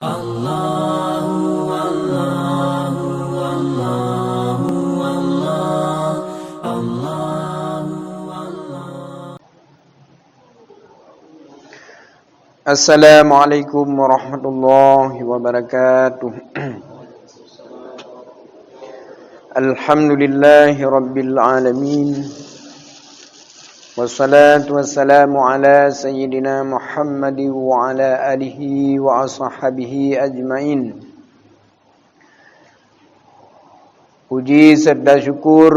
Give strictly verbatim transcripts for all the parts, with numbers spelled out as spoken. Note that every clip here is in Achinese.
Allahu, Allahu, Allahu, Allah, Allahu, Allah. Assalamualaikum warahmatullahi wabarakatuh. Alhamdulillahi rabbil alamin. Wassalatu wassalamu ala sayyidina Muhammadin wa ala alihi wa ashabihi ajmain. Puji serta syukur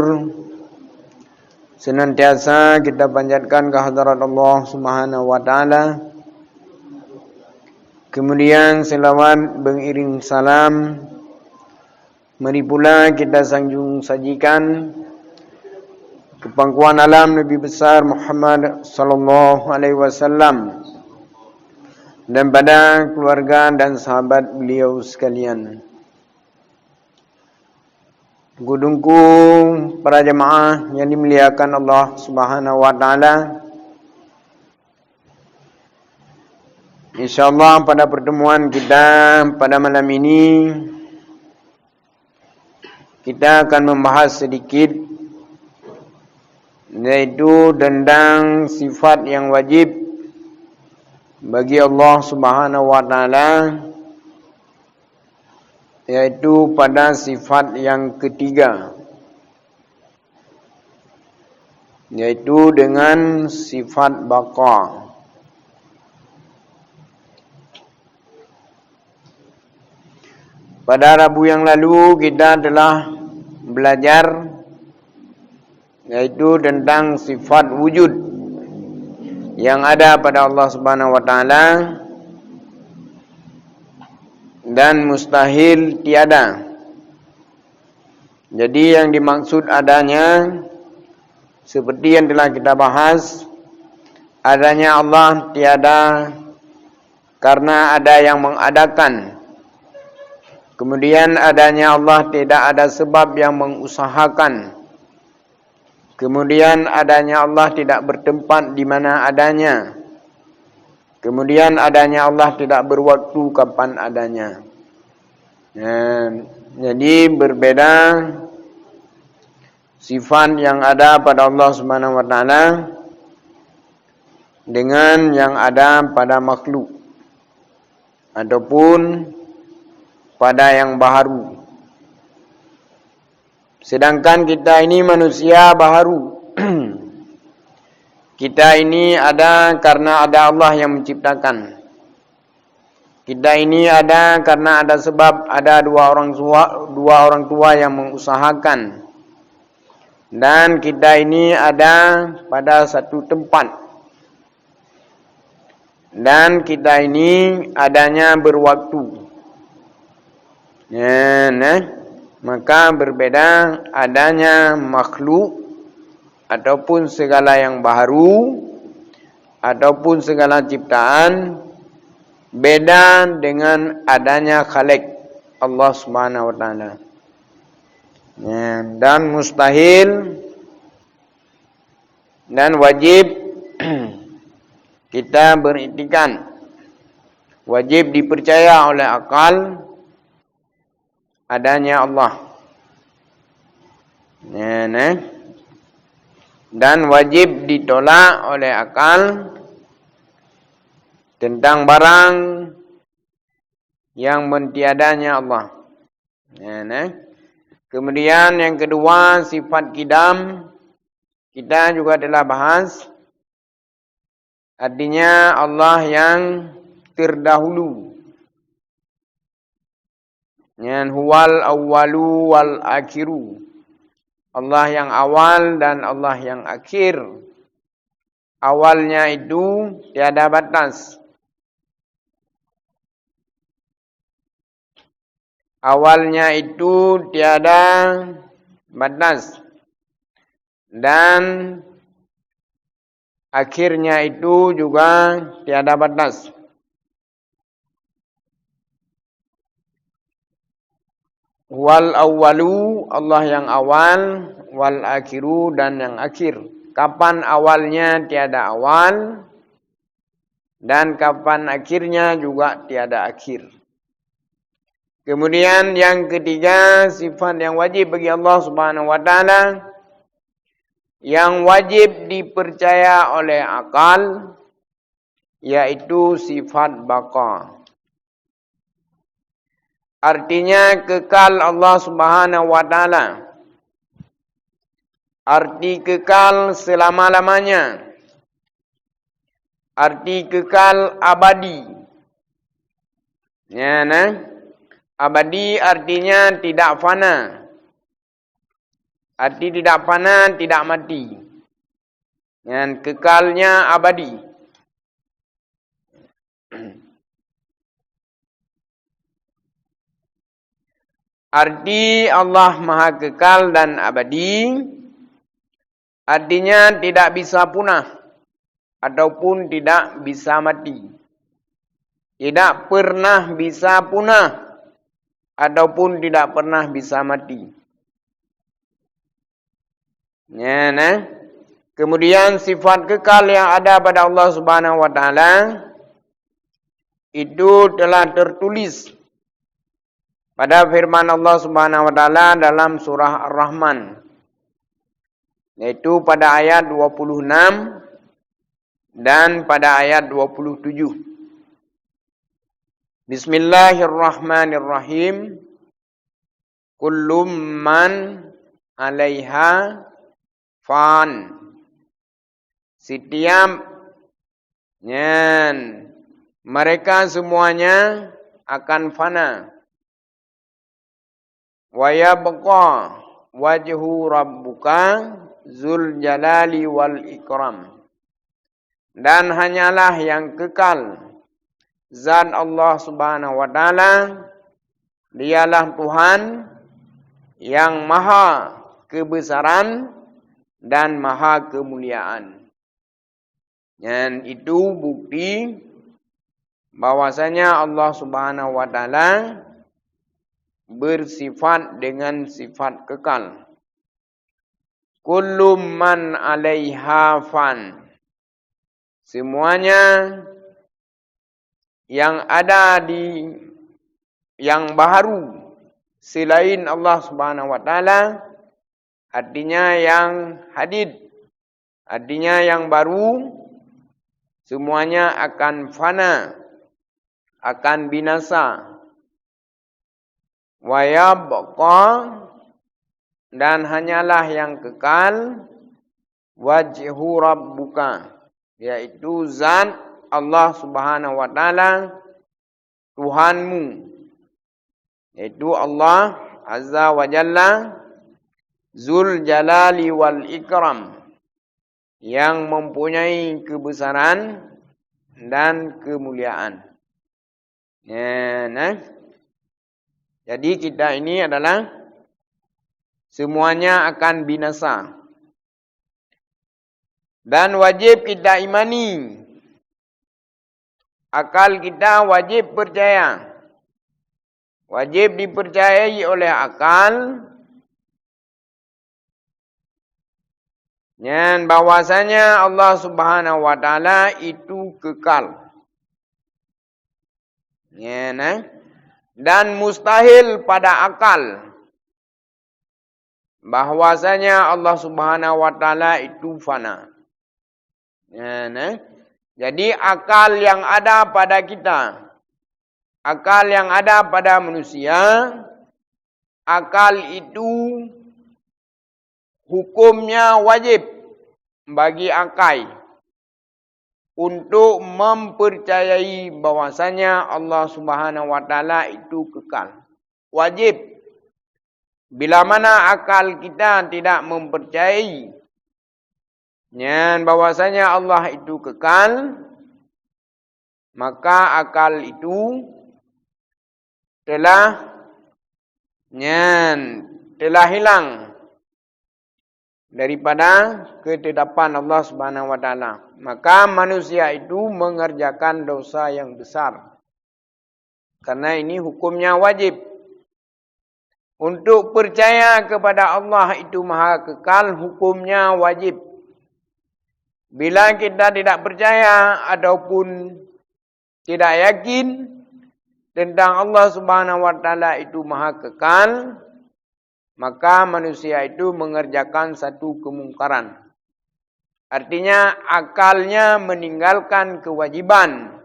senantiasa kita panjatkan kehadrat Allah Subhanahu wa Ta'ala. Kemudian selawat beriring salam mari pula kita sanjung sajikan keu pangkuan alam Nabi besar Muhammad sallallahu alaihi wasallam dan pada keluarga dan sahabat beliau sekalian. Teungku-teungku para jemaah yang dimuliakan Allah Subhanahu wa Ta'ala, insyaallah pada pertemuan kita pada malam ini, kita akan membahas sedikit, yaitu tentang sifat yang wajib bagi Allah Subhanahu wa Ta'ala, yaitu pada sifat yang ketiga, yaitu dengan sifat baqa. Pada Rabu yang lalu kita telah belajar, yaitu tentang sifat wujud yang ada pada Allah Subhanahu wa Ta'ala dan mustahil tiada. Jadi, yang dimaksud adanya, seperti yang telah kita bahas, adanya Allah tiada karena ada yang mengadakan. Kemudian, adanya Allah tidak ada sebab yang mengusahakan. Kemudian, adanya Allah tidak bertempat di mana adanya. Kemudian, adanya Allah tidak berwaktu kapan adanya. Nah, jadi, berbeda sifat yang ada pada Allah Subhanahu wa Ta'ala dengan yang ada pada makhluk ataupun pada yang baharu. Sedangkan kita ini manusia baharu. Kita ini ada karena ada Allah yang menciptakan. Kita ini ada karena ada sebab, ada dua orang tua, dua orang tua yang mengusahakan. Dan kita ini ada pada satu tempat. Dan kita ini adanya berwaktu. Ya, nah, maka berbeda adanya makhluk ataupun segala yang baharu ataupun segala ciptaan, beda dengan adanya Khalik, Allah Subhanahu wa Ta'ala. Ya, dan mustahil dan wajib kita beriktikad, wajib dipercaya oleh akal adanya Allah. Ya, nah. Dan wajib ditolak oleh akal tentang barang yang mentiadanya Allah. Ya, nah. Kemudian yang kedua, sifat qidam, kita juga telah bahas. Artinya Allah yang terdahulu. Nyan huwal awwalu wal akhiru. Allah yang awal dan Allah yang akhir. Awalnya itu tiada batas. Awalnya itu tiada batas. Dan akhirnya itu juga tiada batas. Wal awwalu, Allah yang awal, wal akhiru, dan yang akhir. Kapan awalnya tiada awal, dan kapan akhirnya juga tiada akhir. Kemudian yang ketiga, sifat yang wajib bagi Allah Subhanahu wa Taala, yang wajib dipercaya oleh akal, yaitu sifat baqa. Artinya kekal Allah Subhanahu wa Taala. Arti kekal selama-lamanya. Arti kekal abadi. Ya, nah. Abadi artinya tidak fana. Arti tidak fana, tidak mati. Dan kekalnya abadi. Arti Allah Maha Kekal dan Abadi, artinya tidak bisa punah ataupun tidak bisa mati. Tidak pernah bisa punah ataupun tidak pernah bisa mati. Ya, nah. Kemudian sifat kekal yang ada pada Allah Subhanahu wa Taala itu telah tertulis pada firman Allah Subhanahu wa Taala dalam surah Ar-Rahman, yaitu pada ayat dua puluh enam dan pada ayat dua puluh tujuh. Bismillahirrahmanirrahim. Kullu man 'alaiha fan. Setiap, nyan, mereka semuanya akan fana. Wa yabqa wajhu rabbika dzul jalali wal ikram. Dan hanyalah yang kekal zat Allah Subhanahu wa Taala, Dialah Tuhan yang maha kebesaran dan maha kemuliaan. Dan itu bukti bahwasanya Allah Subhanahu wa Taala bersifat dengan sifat kekal. Kullu man 'alaiha fan. Semuanya yang ada di, yang baharu selain Allah Subhanahu wa Taala, artinya yang hadid, artinya yang baru, semuanya akan fana, akan binasa. Wa yabqa, dan hanyalah yang kekal, wajhu rabbika, yaitu zat Allah Subhanahu wa Taala, Tuhanmu, yaitu Allah Azza wa Jalla, Dzul Jalali wal Ikram, yang mempunyai kebesaran dan kemuliaan. Ya, nah. Jadi kita ini adalah semuanya akan binasa. Dan wajib kita imani. Akal kita wajib percaya. Wajib dipercayai oleh akal. Nyan bahwasanya Allah Subhanahu wa Taala itu kekal. Nyan, eh. Dan mustahil pada akal bahwasanya Allah Subhanahu wa Taala itu fana. Nyan, eh. Jadi akal yang ada pada kita, akal yang ada pada manusia, akal itu hukumnya wajib bagi akal untuk mempercayai bahwasanya Allah Subhanahu wa Taala itu kekal. Wajib. Bila mana akal kita tidak mempercayai nyan bahwasanya Allah itu kekal, maka akal itu telah nyan, telah hilang daripada ketetapan Allah Subhanahu wa Taala. Maka manusia itu mengerjakan dosa yang besar. Karena ini hukumnya wajib. Untuk percaya kepada Allah itu maha kekal, hukumnya wajib. Bila kita tidak percaya ataupun tidak yakin, tentang Allah Subhanahu wa Taala itu maha kekal, maka manusia itu mengerjakan satu kemungkaran. Artinya, akalnya meninggalkan kewajiban.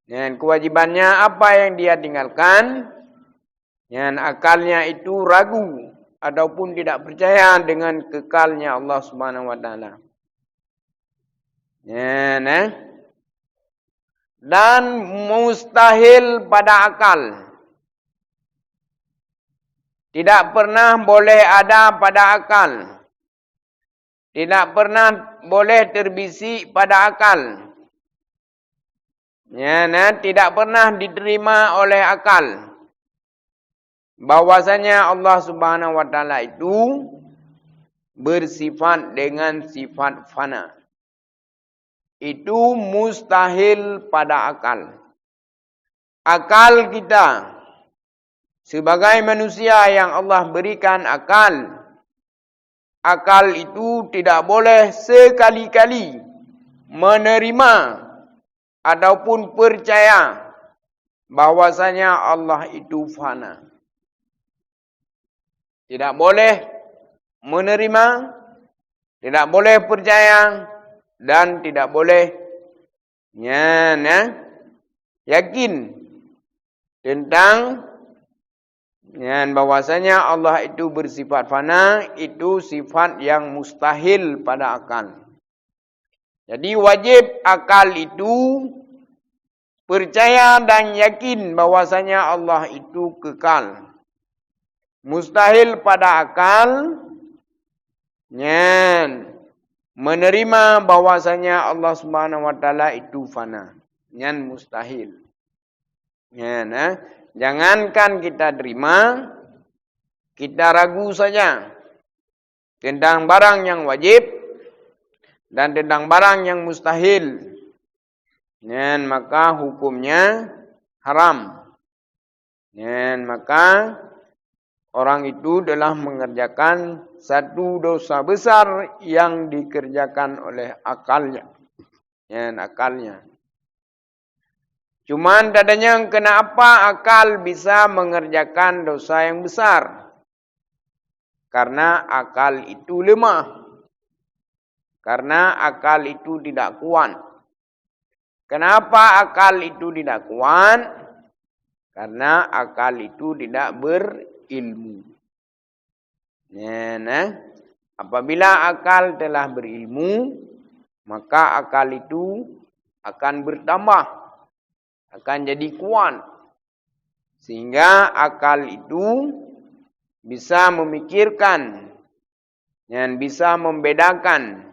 Dan kewajibannya apa yang dia tinggalkan? Nyan akalnya itu ragu ataupun tidak percaya dengan kekalnya Allah Subhanahu wa Taala. Nyan, eh. Dan mustahil pada akal. Tidak pernah boleh ada pada akal. Tidak pernah boleh terbisik pada akal. Ya, nah, tidak pernah diterima oleh akal bahwasanya Allah Subhanahu wa Taala itu bersifat dengan sifat fana. Itu mustahil pada akal. Akal kita, sebagai manusia yang Allah berikan akal, akal itu tidak boleh sekali-kali menerima ataupun percaya bahwasanya Allah itu fana. Tidak boleh menerima, tidak boleh percaya, dan tidak boleh nyan, ya, yakin tentang nyan bahwasanya Allah itu bersifat fana, itu sifat yang mustahil pada akal. Jadi, wajib akal itu percaya dan yakin bahwasanya Allah itu kekal. Mustahil pada akal nyan menerima bahwasanya Allah Subhanahu wa Taala itu fana. Nyan mustahil. Nyan, eh. Jangankan kita terima, kita ragu saja tentang barang yang wajib dan tentang barang yang mustahil, nyan maka hukumnya haram. Nyan maka orang itu telah mengerjakan satu dosa besar yang dikerjakan oleh akalnya. Nyan akalnya. Cuman tanyong kenapa akal bisa mengerjakan dosa yang besar? Karena akal itu lemah. Karena akal itu tidak kuat. Kenapa akal itu tidak kuat? Karena akal itu tidak berilmu. Nyan, eh. Apabila akal telah berilmu, maka akal itu akan bertambah, akan jadi kuat. Sehingga akal itu bisa memikirkan dan bisa membedakan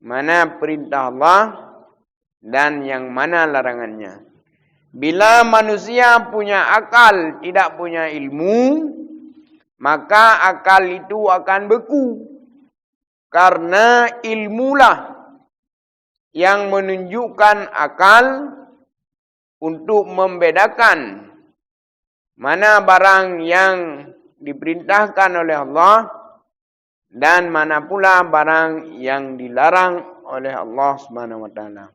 mana perintah Allah dan yang mana larangannya. Bila manusia punya akal, tidak punya ilmu, maka akal itu akan beku. Karena ilmulah yang menunjukkan akal untuk membedakan mana barang yang diperintahkan oleh Allah dan mana pula barang yang dilarang oleh Allah Subhanahu wa Taala.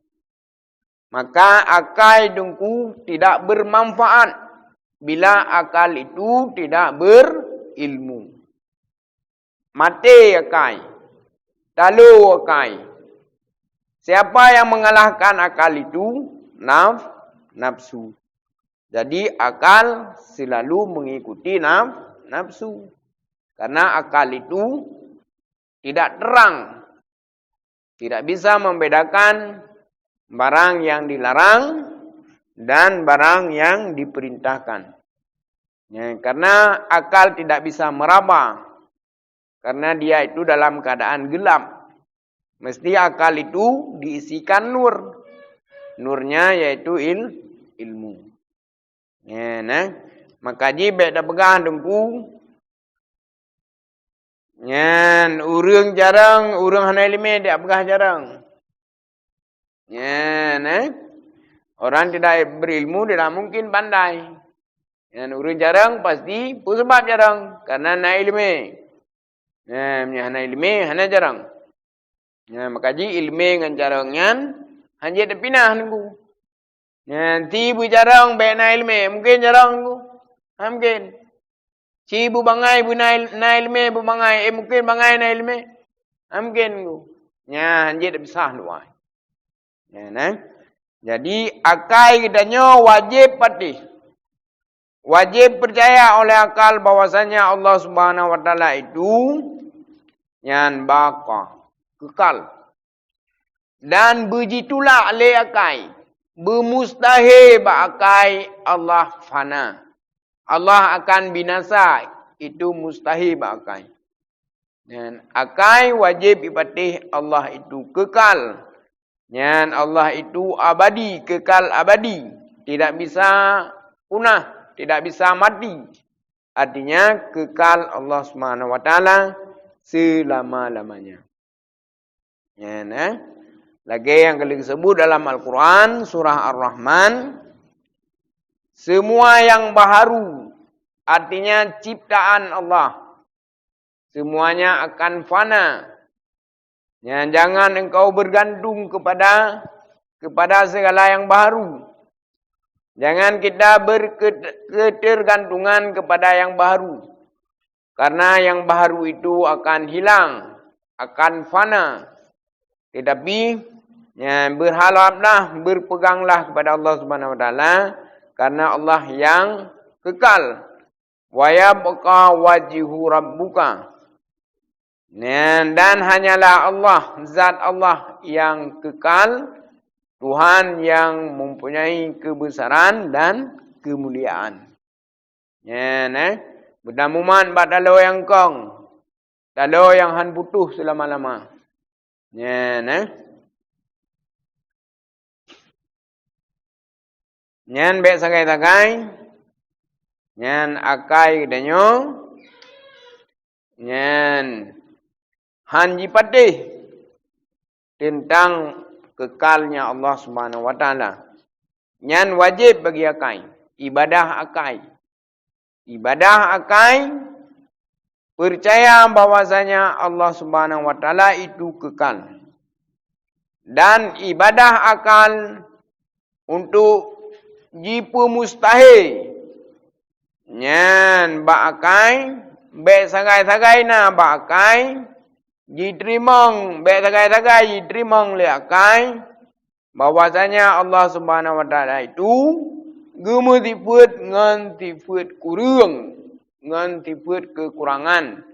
Maka akai teungku tidak bermanfaat bila akal itu tidak berilmu. Maté akai, talo akai. Siapa yang mengalahkan akal itu? Naf-, nafsu. Jadi akal selalu mengikuti naf-, nafsu. Karena akal itu tidak terang, tidak bisa membedakan barang yang dilarang dan barang yang diperintahkan. Ya, karena akal tidak bisa meraba, karena dia itu dalam keadaan gelap. Mesti akal itu diisikan nur. Nurnya yaitu il-, ilmu. Ya, nah. Maka jih bèk tapeugah teungku, nyan, ureueng jarang, ureueng hana ileumèe dak peugah jarang. Nyan, eh. Orang tidak berilmu tidak mungkin pandai. Nyan, ureueng jarang pasti peue sabab jarang? Karena na ileumèe. Nyan, meunyo hana ileumèe, hana jarang. Nyan, maka jih ileumèe ngon jarang nyan hana jeuet tapinah teungku. Nyan, si beucarông bèk na iéleumé, mungken carông? Hana mungken. Si beubangai beuna il-, na iéleumé beubangai, eh, mungken bangai na iéleumé? Hana mungken. Nyan, hanjeuet pisah dua. Nyan, eh. Jadi, akai geutanyoe wajéb patéh. Wajéb peucaya oleh akal bahwasanya Allah Subhanahu wa Taala itu nyan baqa, kekal. Dan beujitulak lé akai, beumustahé bak akai Allah fana. Allah akan binasa, itu mustahé bak akai. Dan akai wajéb ipatéh Allah itu kekal. Nyan Allah itu abadi, kekal abadi. Tidak bisa punah, tidak bisa mati. Artinya, kekal Allah Subhanahu wa Taala selama-lamanya. Nyan, eh. Lagèe nyang ka lheueh geuseubut dalam Al-Quran, surah Ar-Rahman, semua yang baharu, artinya ciptaan Allah, semuanya akan fana. Nyan, jangan engkau bergantung kepada, kepada segala yang baharu. Jangan kita berket-, ketergantungan kepada yang baharu. Karena yang baharu itu akan hilang, akan fana. Tetapi, nyan, berharaplah, berpeganglah kepada Allah Subhanahu wa Taala, karena Allah yang kekal. "Wa yabqa wajhu rabbika." Nyan, dan hanyalah Allah, zat Allah yang kekal, Tuhan yang mempunyai kebesaran dan kemuliaan. Nyan, eh, beutamumat bak taloe nyang kong, taloe nyang han putôh seulama-lama. Nyan, eh. Nyan bèk sagai-sagai. Nyan akai geutanyoe. Nyan han jipatéh teuntang kekalnya Allah Subhanahu wa Taala. Nyan wajéb bagi akai, ibadah akai. Ibadah akai, peucaya bahwasanya Allah Subhanahu wa Taala itu kekal. Dan ibadah akal untuk jipeumustahé. Nyan bak akai, bèk sagai-sagai na bak akai, jiteurimong, bèk sagai-sagai jiteurimong lé akai, bahwasanya Allah Subhanahu wa Taala itu geumeusifeuet ngon sifeuet kureueng, ngon sifeuet keukurangan.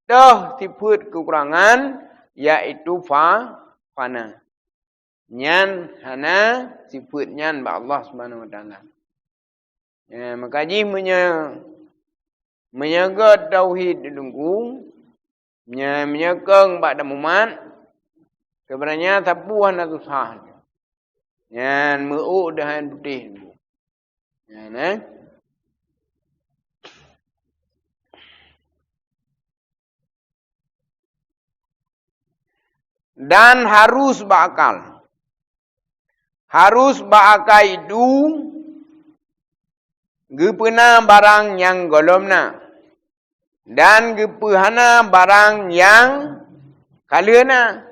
Toh sifeuet keukurangan, yaitu fa-, fana. Nyan hana sifeuet nyan bak Allah Subhanahu wa Taala. Ya, maka jih meunyoe, meunyoe göt tauhid di teungku, meunyoe, meunyoe kong bak tamumat, sebenarnya sapeue hana susah. Nyan meu-ôk deuh han putéh teungku. Nyan, eh. Dan harus bak akal. Harus bak akai itu geupeuna barang nyang gohlom na, dan geupeuhana barang nyang ka lheueh na.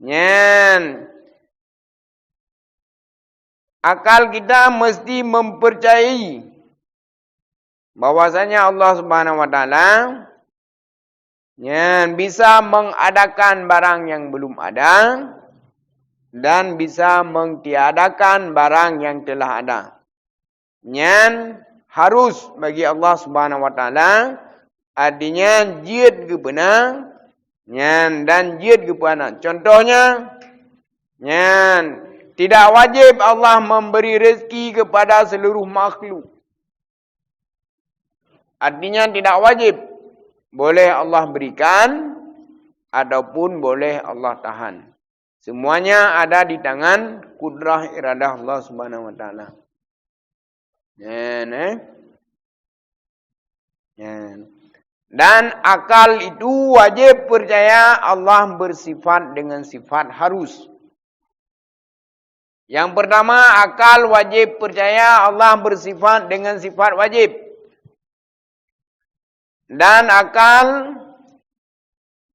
Nyan, akal kita mesti mempercayai bahwasanya Allah Subhanahu wa Taala nyan bisa mengadakan barang yang belum ada dan bisa mengtiadakan barang yang telah ada. Nyan harus bagi Allah Subhanahu wa Taala, artinya jeuet geupeuna, nyan dan jeuet geupeuhana. Contohnya, nyan tidak wajib Allah memberi rezeki kepada seluruh makhluk. Artinya tidak wajib. Boleh Allah berikan ataupun boleh Allah tahan. Semuanya ada di tangan kudrah iradah Allah Subhanahu wa Taala. Nyan, eh. Nyan. Dan akal itu wajib percaya Allah bersifat dengan sifat harus. Yang pertama, akal wajib percaya Allah bersifat dengan sifat wajib. Dan akal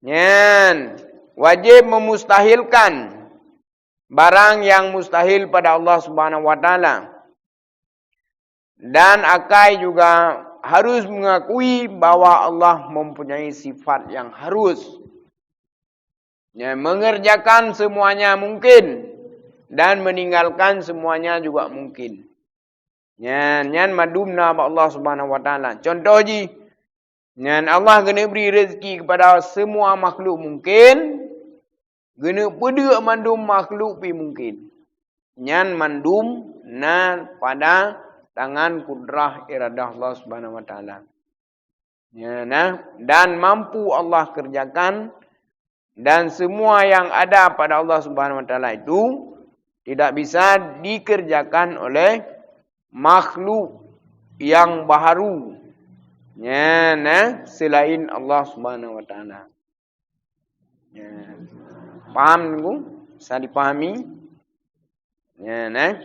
nyan wajib memustahilkan barang yang mustahil pada Allah Subhanahu wa Taala. Dan akai juga harus mengakui bahwa Allah mempunyai sifat yang harus. Ya, mengerjakan semuanya mungkin dan meninggalkan semuanya juga mungkin. Nyan, nyan mandum na bak Allah Subhanahu wa Taala. Contoh jih, nyan Allah geuneuk bri rezeki kepada semua makhluk mungkin, geuneuk peuduek mandum makhluk pi mungkin. Nyan mandum na pada tangan kudrah iradah Allah Subhanahu wa Taala. Ya, nah, dan mampu Allah kerjakan, dan semua yang ada pada Allah Subhanahu wa Taala itu tidak bisa dikerjakan oleh makhluk yang baharu, ya, nah, selain Allah Subhanahu wa Taala. Ya. Paham, Teungku? Bisa dipahami? Ya, nah.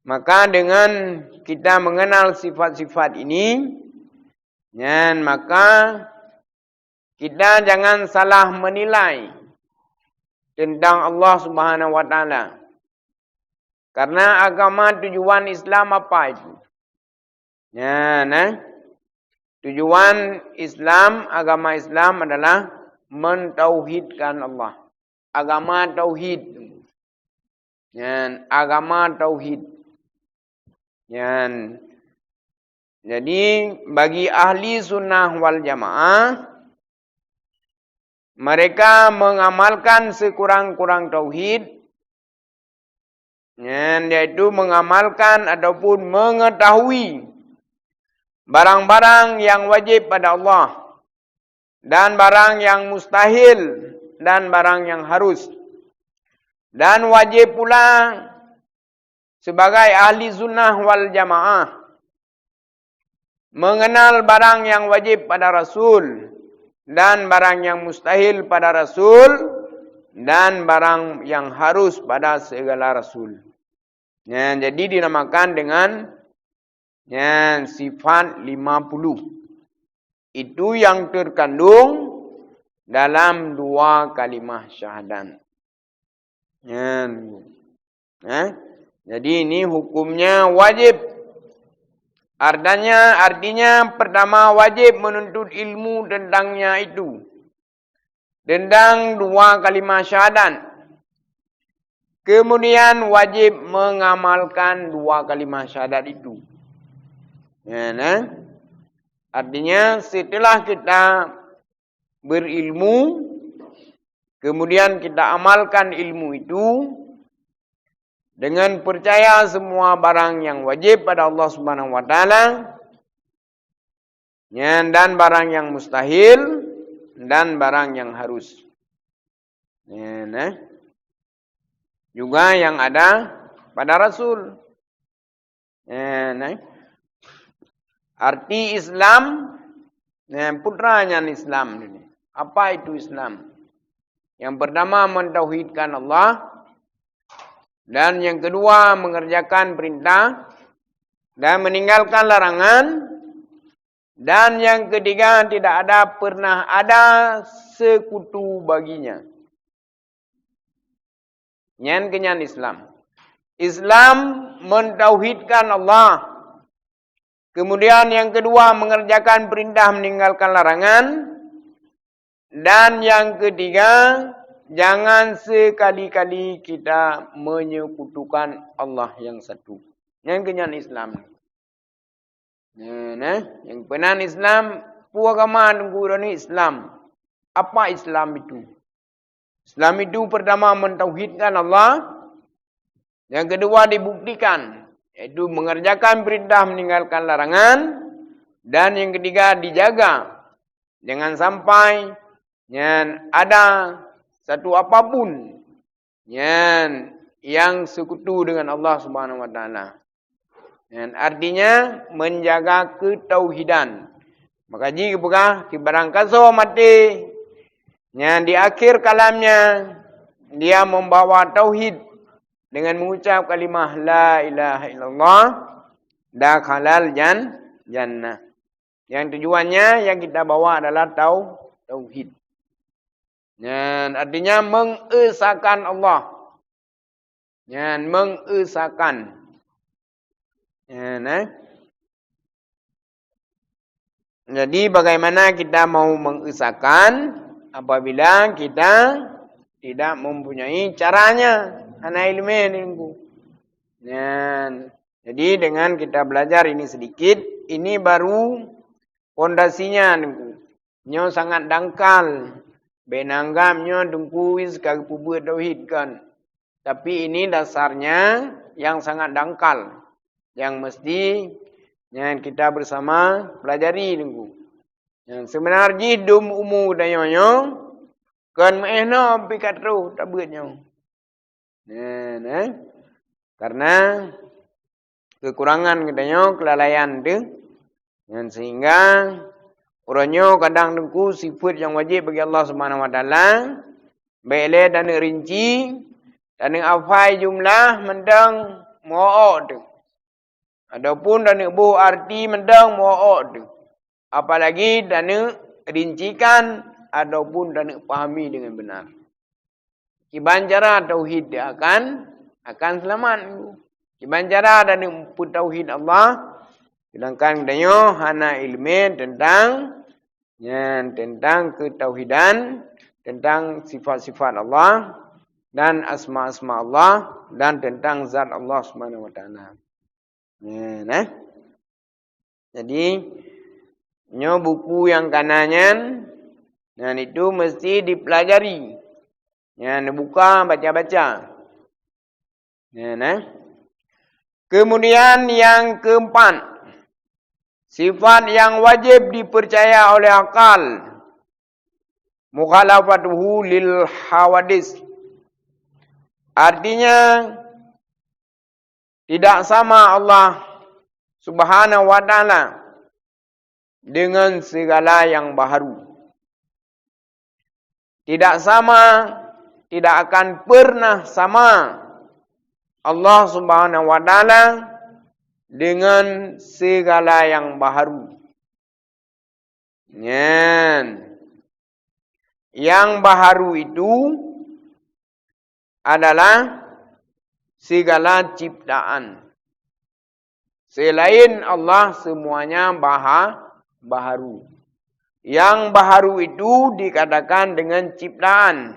Maka dengan kita mengenal sifat-sifat ini, nyan maka kita jangan salah menilai tentang Allah Subhanahu wa Taala. Karena agama tujuan Islam apa itu? Nyan, eh? Tujuan Islam, agama Islam adalah mentauhidkan Allah. Agama tauhid. Nyan, agama tauhid. Nyan. Jadi, bagi ahli sunnah wal jamaah, mereka mengamalkan sekurang-kurang tauhid, nyan, yaitu mengamalkan ataupun mengetahui barang-barang yang wajib pada Allah, dan barang yang mustahil, dan barang yang harus. Dan wajib pula sebagai ahli sunnah wal jamaah mengenal barang yang wajib pada Rasul dan barang yang mustahil pada Rasul dan barang yang harus pada segala Rasul. Nah, jadi dinamakan dengan, nah, sifat lima puluh. Itu yang terkandung dalam dua kalimah syahadat. Nyan. Eh? Jadi ini hukumnya wajib. Artinya, artinya pertama wajib menuntut ilmu tentangnya itu. Tentang dua kalimah syahadat. Kemudian wajib mengamalkan dua kalimah syahadat itu. Ya, nah? Artinya setelah kita berilmu, kemudian kita amalkan ilmu itu dengan percaya semua barang yang wajib pada Allah Subhanahu wa Taala, nyan, dan barang yang mustahil, dan barang yang harus. Nyan, eh. Juga yang ada pada Rasul. Eh, nah. Arti Islam, nah, peue nyan Islam ini. Apa itu Islam? Yang pertama, mentauhidkan Allah. Dan yang kedua, mengerjakan perintah dan meninggalkan larangan. Dan yang ketiga, tidak ada, pernah ada sekutu baginya. Nyan keuh nyan Islam. Islam mentauhidkan Allah. Kemudian yang kedua, mengerjakan perintah, meninggalkan larangan. Dan yang ketiga, jangan sekali-kali kita menyekutukan Allah yang satu. Nyan keuh nyan Islam. Nah, nah, nyang peunan Islam, peue agama Teungku Roni? Islam. Apa Islam itu? Islam itu pertama mentauhidkan Allah, yang kedua dibuktikan, yaitu mengerjakan perintah, meninggalkan larangan, dan yang ketiga dijaga jangan sampai nyan ada satu apapun nyan yang sekutu dengan Allah Subhanahu wa Taala. Nyan artinya menjaga ketauhidan. Maka jih geupeugah, barang kasoe maté, nyan di akhir kalamnya dia membawa tauhid dengan mengucap kalimah la ilaha illallah, dakhalal jan-, jannah. Yang tujuannya yang kita bawa adalah tau-, tauhid. Nyan artinya mengesakan Allah. Nyan, mengesakan. Nyan, eh. Jadi, bagaimana kita mau mengesakan apabila kita tidak mempunyai caranya? Hana ileumèe, Teungku. Nyan. Jadi, dengan kita belajar ini sedikit, ini baru pondasinya, Teungku. Nyoe sangat dangkal. Bèk neuanggap nyoe Teungku Uwais ka geupeubuet tauhid, kon. Tapi ini dasarnya yang sangat dangkal, yang mesti nyan kita bersama pelajari, Teungku. Nyan seubeuna jih dum umu geutanyoe nyoe, kon meu'èh noe pih ka troh tabeuet nyoe. Nyan, eh. Karena kekurangan geutanyoe, kelalaian teuh. Nyan sehingga uroe nyoe kadang Teungku sifeut nyang wajéb bagi Allah Subhanahu wa Taala, bèk lé taneuk rinci, taneuk hafai jumlah mantong meu'oh-o'oh teuh. Ataupun taneuk boh arti mantong meu'oh-o'oh teuh. Apalagi taneuk rincikan ataupun taneuk pahami dengan benar. Kiban cara tauhid akan, akan seulamat. Kiban cara taneuk peutauhid Allah, sedangkan geutanyoe hana ileumèe teuntang nyan, teuntang keutauhidan, teuntang sifat-sifat Allah dan asma-asma Allah dan teuntang zat Allah Subhanahu wa Taala. Nyan, eh. Jadi, nyoe buku nyang kana nyan, nyan itu mesti dipelajari. Nyan, buka, baca-baca. Nyan, eh. Kemudian yang keempat, sifat yang wajib dipercaya oleh akal, mukhalafatuhu lil hawadis. Artinya, tidak sama Allah Subhanahu wa Taala dengan segala yang baharu. Tidak sama, tidak akan pernah sama Allah Subhanahu wa Taala dengan segala yang baharu. Nyan. Yang baharu itu adalah segala ciptaan. Selain Allah, semuanya baha-, baharu. Yang baharu itu dikatakan dengan ciptaan,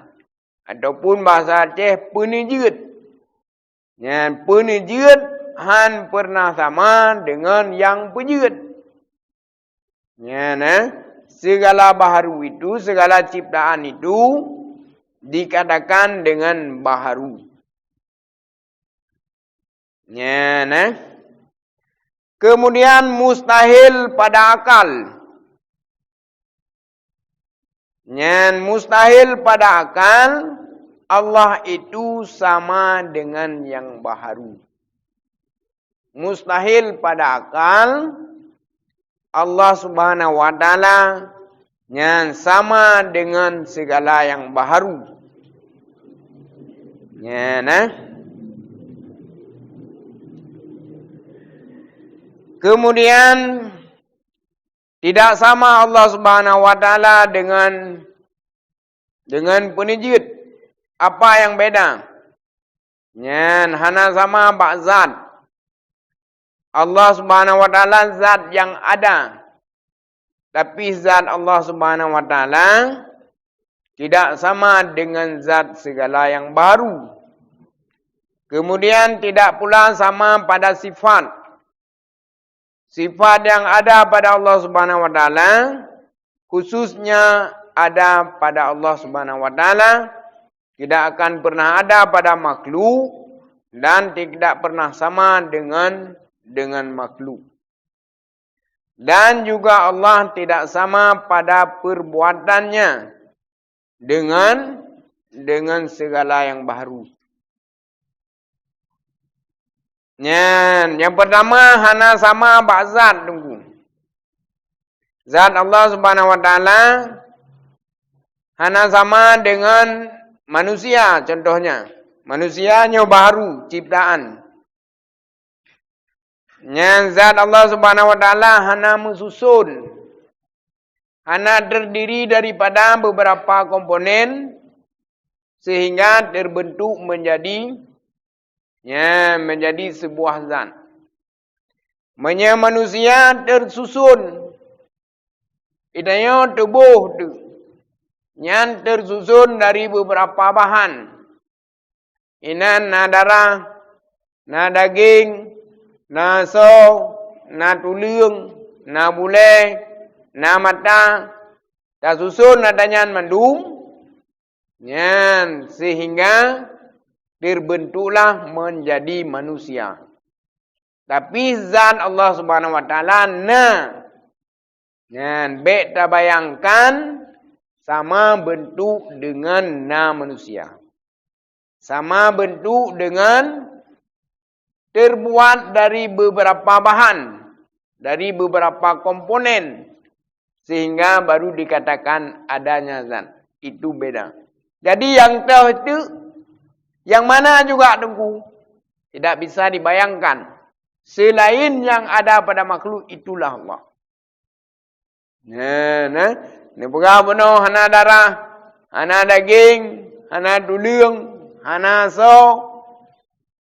ataupun bahasa Aceh, peuneujeuet. Nyan, peuneujeuet han pernah sama dengan nyang peujeuet. Nyan, eh, segala baharu itu, segala ciptaan itu dikatakan dengan baharu. Nyan, eh. Kemudian mustahil pada akal. Nyan mustahil pada akal Allah itu sama dengan yang baharu. Mustahil pada akal Allah Subhanahu wa Taala nyan sama dengan segala yang baharu. Nyan, eh. Kemudian, tidak sama Allah Subhanahu wa Taala dengan, dengan peuneujeuet. Apa nyang beda? Nyan hana sama bak zat. Allah Subhanahu wa Taala zat nyang ada. Tapi zat Allah Subhanahu wa Taala tidak sama dengan zat segala yang baru. Kemudian tidak pula sama pada sifat. Sifat yang ada pada Allah Subhanahu wa Taala, khususnya ada pada Allah Subhanahu wa Taala, tidak akan pernah ada pada makhluk dan tidak pernah sama dengan, dengan makhluk. Dan juga Allah tidak sama pada perbuatannya dengan, dengan segala yang baharu. Nyan, nyang pertama hana sama bak zat, Teungku. Zat Allah Subhanahu wa Taala hana sama dengan manusia, contohnya. Manusia nyoe baharu ciptaan. Nyan zat Allah Subhanahu wa Taala hana meususon, hana terdiri daripada beberapa komponen sehingga terbentuk menjadi Nyan menjadi sebuah zat. Meunyoe manusia tersusun, geutanyoe tuboh teuh, nyan tersusun dari beberapa bahan. Inan na darah, na daging, na soe, na tuleueng, na bulée, na mata, tasuson ata nyan mandum, nyan sehingga terbentuklah menjadi manusia. Tapi zat Allah Subhanahu wa Taala na. Nyan, bék tabayangkan sama bentuk dengan na manusia. Sama bentuk dengan terbuat dari beberapa bahan, dari beberapa komponen, sehingga baru dikatakan adanya zat. Itu beda. Jadi, nyang toh itu, nyang mana juga Teungku, tidak bisa dibayangkan. Selain yang ada pada makhluk, itulah Allah. Nyan, eh. Neupeugah bunoe hana darah, hana daging, hana tuleueng, hana soe.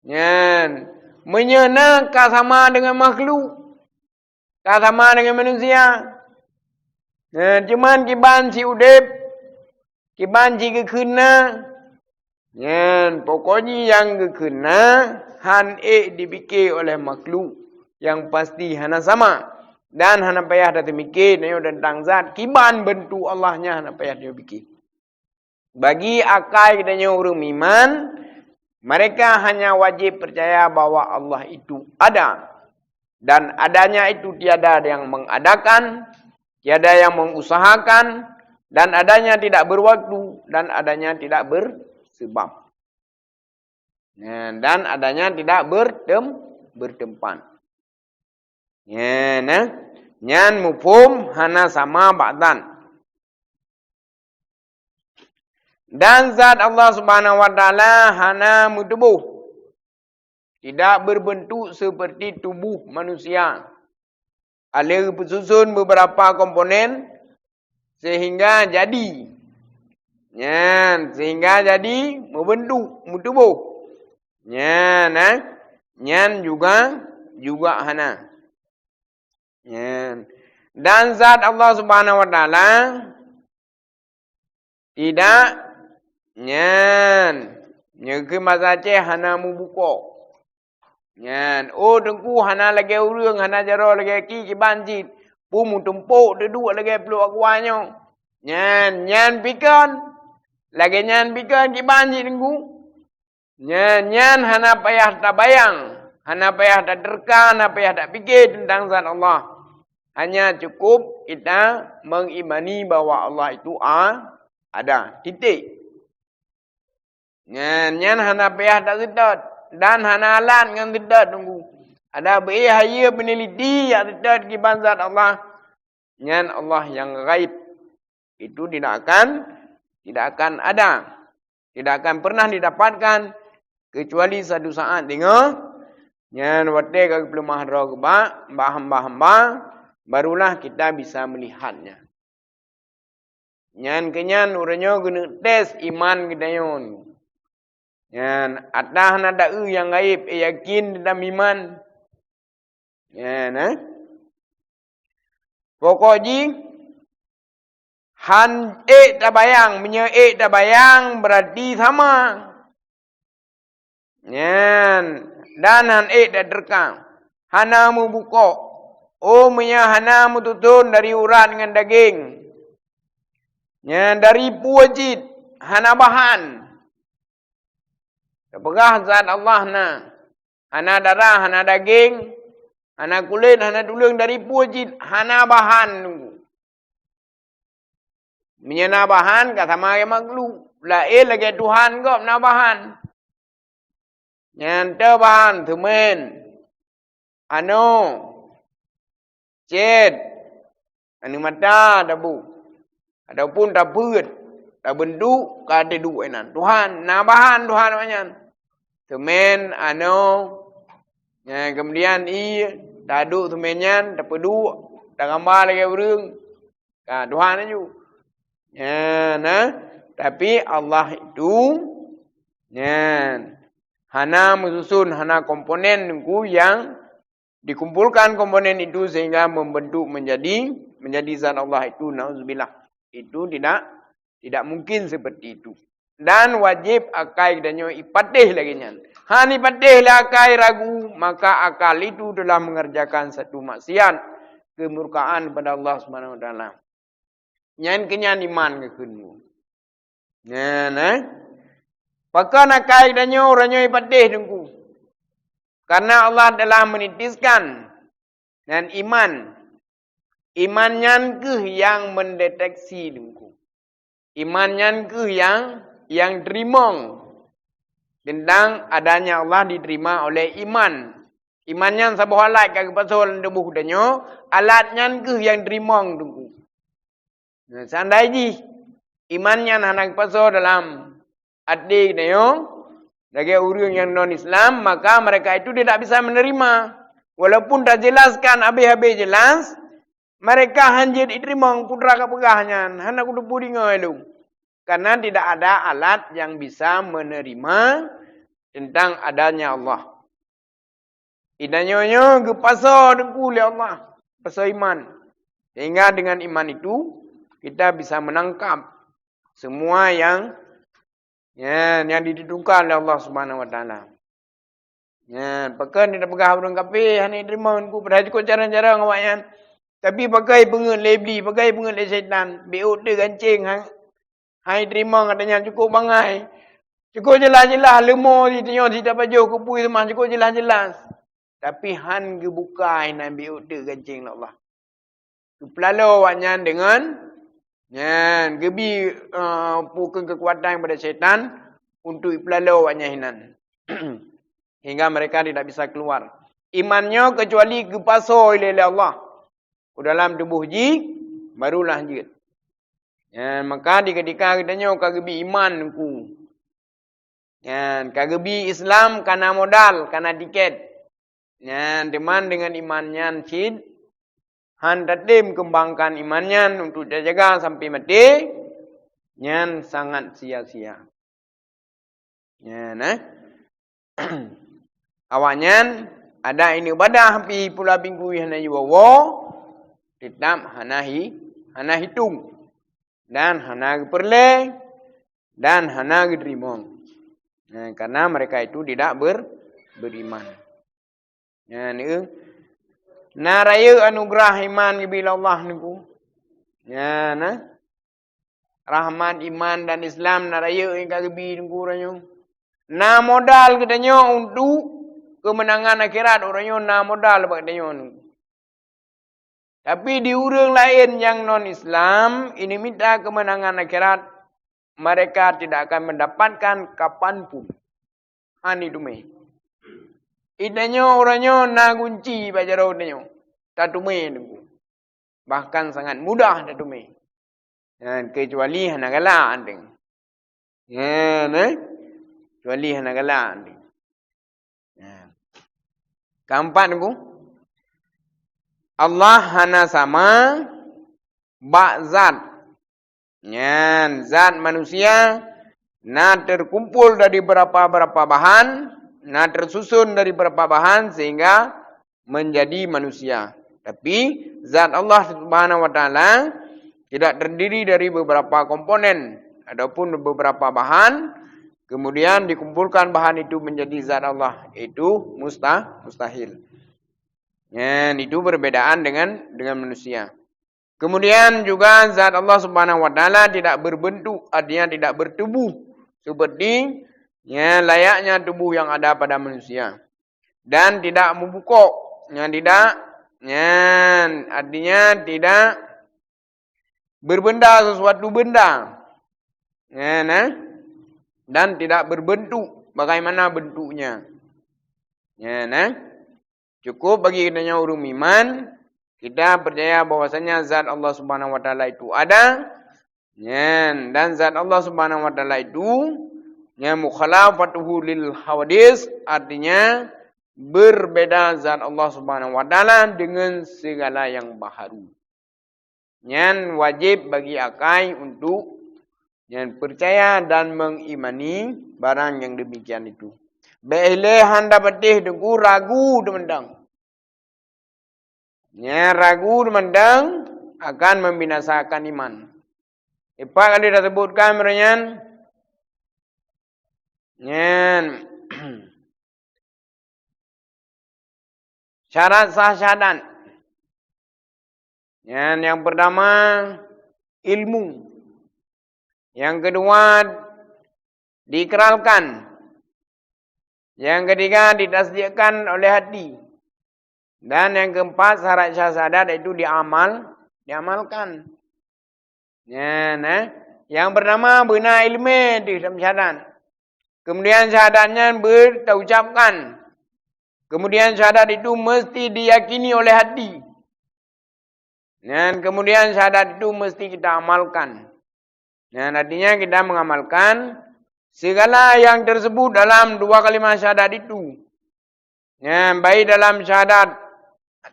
Nyan, meunyoe na ka sama dengan makhluk, ka sama dengan manusia. Nyan, cuman kiban si udeb, kiban si geukheun na. Nyan, pokok jih nyang geukheun na hán ék dipike oleh makhluk, nyang pasti hana sama. Dan hana payah tateumike tanyoe teuntang zat kiban bentuk Allah nyan, hana payah tanyoe pike. Bagi akai geutanyoe ureuëng meuiman, mereka hanya wajib percaya bahwa Allah itu ada. Dan adanya itu tiada yang mengadakan, tiada yang mengusahakan, dan adanya tidak berwaktu, dan adanya tidak bersebab. Nah, dan adanya tidak bertem-, bertempat. Nyan, eh. Nyan muphom hana sama bak zat. Dan zat Allah Subhanahu wa Taala hana meutuboh, tidak berbentuk seperti tubuh manusia. Alé geupeususun beberapa komponen sehingga jadi. Nyan, sehingga jadi meubentuk, meutuboh. Nyan, eh. Nyan juga, juga hana. Nyan. Dan zat Allah Subhanahu wa Taala tidak, nyan, nyoe keu masa Aceh hana mubukok. Nyan, oh, Teungku, hana lagée ureuëng, hana jaroe lagée ki, kiban cit. Peue meutumpok teuduek lagée pluek aqua nyoe. Nyan, nyan pikon. Lagée nyan pikon kiban cit, Teungku. Nyan, nyan hana payah tabayang, hana payah taterka, hana payah tapike teuntang zat Allah. Hanya cukup kita mengimani bahwa Allah itu a-, ada. Titik. Nyan, nyan hana payah taseutôt dan hana alat ngon seutôt, Teungku. Ada beu-éh hayeue peuneliti jak seutôt kiban zat Allah. Nyan Allah nyang gaib. Itu tidak akan, tidak akan ada. Tidak akan pernah didapatkan kecuali satu saat deungoe nyan watée ka geupeuleumah droe geuba bak hamba-hamba, barulah kita bisa melihatnya. Nyan keu nyan uroe nyoe geuneuk tes iman geutanyoe. Nyan, ata hana taeu nyang gaib, eh, yakin teutab iman. Nyan, eh. Pokok jih, hán ék tabayang, meunyoe ék tabayang, berarti sama. Nyan, dan hán ék taterka, hana meubukok. Oh, meunyoe hana meututon dari urat ngon dageng, nyan dari peue cit, hana bahan. Tapeugah zat Allah na, hana darah, hana dageng, hana kulét, hana tuleueng, dari peue cit, hana bahan. Meunyoe na bahan, ka sama lagée makhluk. Laén lagée Tuhan gob na bahan. Nyan teuh bahan, seumén, anoe, cét, aneuk mata tabu, ataupun tapeuet, tabeuntuk, ka teuduek inan. Tuhan, na bahan Tuhan awaknyan. Seumén, anoe, nyan keumudian ié, taduek seumén nyan, tapeuduek, tagama lagée ureuëng. Ka, Tuhan laju. Nyan, nah. Tapi Allah itu, nyan, Hana meususun, hana komponen Teungku nyang dikumpulkan komponen itu sehingga membentuk menjadi, menjadi zat Allah itu, nauzubillah. Itu tidak, tidak mungkin seperti itu. Dan wajib akai geutanyoe ipatéh lagée nyan. Han ipatéh lé akai ragu, maka akal itu telah mengerjakan satu maksiat, kemurkaan pada Allah Subhanahu wa Taala. Nyan keuh nyan iman geukheun. Nyan, eh. Pakon akai geutanyoe uroe nyoe ipatéh Teungku? Karena Allah telah menitiskan nyan iman. Iman nyan keuh nyang mendeteksi Teungku. Iman nyan keuh nyang, nyang teurimong tentang adanya Allah diterima oleh iman. Iman nyan saboh alat ka geupasoe lam tuboh geutanyoe, alat nyan keuh nyang teurimong Teungku. Nah, seandai jih iman nyan hana geupasoe dalam até geutanyoe, lagée ureuëng nyang non Islam, maka mereka itu tidak bisa menerima. Walaupun tajelaskan habéh-habéh jelas, mereka hana jeuet jiteurimong peue teuma ka peugah nyan, hana kuteupue deungoe lom. Karena tidak ada alat yang bisa menerima tentang adanya Allah. Geutanyoe nyoe geupasoe Teungku lé Allah, pasoe iman. Sehingga dengan iman itu, kita bisa menangkap semua yang, ya, yang ditentukan oleh Allah Subhanahu wa Taala. Ya, pakon tapeugah ureuëng kafé hana jiteurimong Teungku, padahai cukôp carông-carông awaknyan. Tapi pakon peungeuet lé Iblih, pakon peungeuet lé syaitan, bék ôk teuk gancéng, ha. Hai teurimong gata nyan cukôp bangai. Cukôp jeulaih-jeulaih leumo jih tanyoe jih tapajoh keu peue seumah cukôp jeulaih-jeulaih. Tapi han geubuka inan biôh teuk gancéng lé Allah. Geupeulalo awaknyan deungon nyan geubi, eh, peue keuh keukuatan pada syaitan untuk ipeulalo awaknyan inan. Hingga mereka tidak bisa keluar. Iman nyoe kecuali geupasoe lé, lé Allah u dalam tuboh jih, barulah jeuet. Nyan, maka di keutika geutanyoe ka geubi iman Teungku. Nyan, ka geubi Islam ka na modal, ka na tiket. Nyan, teuma deungon iman nyan cit, han tatem keumbangkan iman nyan untuk tajaga sampai maté, nyan sangat sia-sia. Nyan, eh. Awaknyan adak ineuk ibadah pih pula pinggui hana jiwoe-woe, teutap hana hi-, hana hitong, dan hana geupeureulée, dan hana geuteurimong. Nah, karena mereka itu tidak ber-, beriman. Nyan, eh. Na rayeuk anugeurah iman geubri lé Allah Teungku. Nyan, eh. Rahmat iman dan Islam na rayeuk nyang ka geubi Teungku uroe nyoe. Na modal geutanyoe untuk keumeunangan akhirat uroe nyoe, na modal bak geutanyoe Teungku. Tapi di ureuëng laén nyang non Islam, ineuk mita keumeunangan akhirat, mereka tidak akan mendapatkan kapan pun. Hana teumé. Geutanyoe uroe nyoe na gunci bak jaroe geutanyoe. Tateumé Teungku. Bahkan sangat mudah tateumé. Nyan, kecuali hana galak anteuk. Nyan, eh? Kecuali hana galak anteuk. Nyan. Keempat Teungku, Allah hana sama bak zat. Nyan, zat manusia na terkumpul dari berapa-berapa bahan, na tersusun dari berapa bahan sehingga menjadi manusia. Tapi zat Allah Subhanahu wa Taala tidak terdiri dari beberapa komponen ataupun beberapa bahan, kemudian dikumpulkan bahan itu menjadi zat Allah, itu musta-, mustahil. Nyan, itu perbedaan dengan, dengan manusia. Kemudian juga zat Allah Subhanahu wa Taala tidak berbentuk, artinya tidak bertubuh seperti, ya, layaknya tubuh yang ada pada manusia. Dan tidak meubukok, nyan tidak, nyan artinya tidak beubenda sesuatu benda. Nyan, eh? Dan tidak berbentuk bagaimana bentuknya. Nyan, eh? Cukup bagi geutanyoe ureuëng meuiman, kita percaya bahwasanya zat Allah Subhanahu wa Taala itu ada, nyan, dan zat Allah Subhanahu wa Taala itu, nyan, mukhalafatuhu lil hawadis, artinya berbeda zat Allah Subhanahu wa Taala dengan segala yang baharu. Nyan wajib bagi akai untuk nyan percaya dan mengimani barang yang demikian itu. Bék ilée han tapatéh teungku ragu teumantong. Nyan ragu teumantong akan membinasakan iman. Ipat ka lheueh tasebutkan meunyoe nyan. Nyan. Syarat sah syahadat. Nyan nyang pertama, ilmu. Nyang keudua, diikrarkan. Nyang keutiga, ditasdiqkan oleh hati. Dan nyang keumpat, syarat sah syahadat, yaitu diamal, diamalkan. Nyan, eh. Nyang pertama, beuna iéleumé deuh dalam syahadat. Kemudian syahadat nyan beutaucapkan. Kemudian syahadat itu mesti diyakini oleh hati. Dan kemudian syahadat itu mesti kita amalkan. Dan artinya kita mengamalkan segala yang tersebut dalam dua kalimat syahadat itu. Nyan, baik dalam syahadat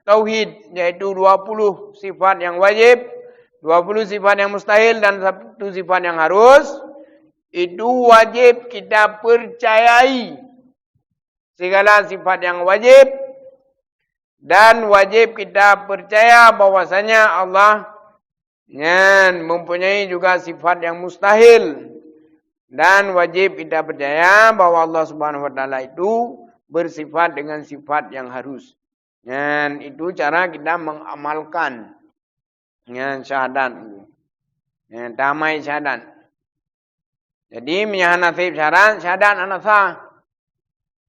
tauhid, yaitu dua puluh sifat yang wajib, dua puluh sifat yang mustahil, dan satu sifat yang harus, itu wajib kita percayai segala sifat yang wajib, dan wajib kita percaya bahwasanya Allah nyan mempunyai juga sifat yang mustahil. Dan wajib kita percaya bahwa Allah Subhanahu wa Taala itu bersifat dengan sifat yang harus. Nyan itu cara kita mengamalkan. Nyan syahadat. Nyan tamai syahadat. Jadi, meunyo hana sép syarat, syahadat hana sah.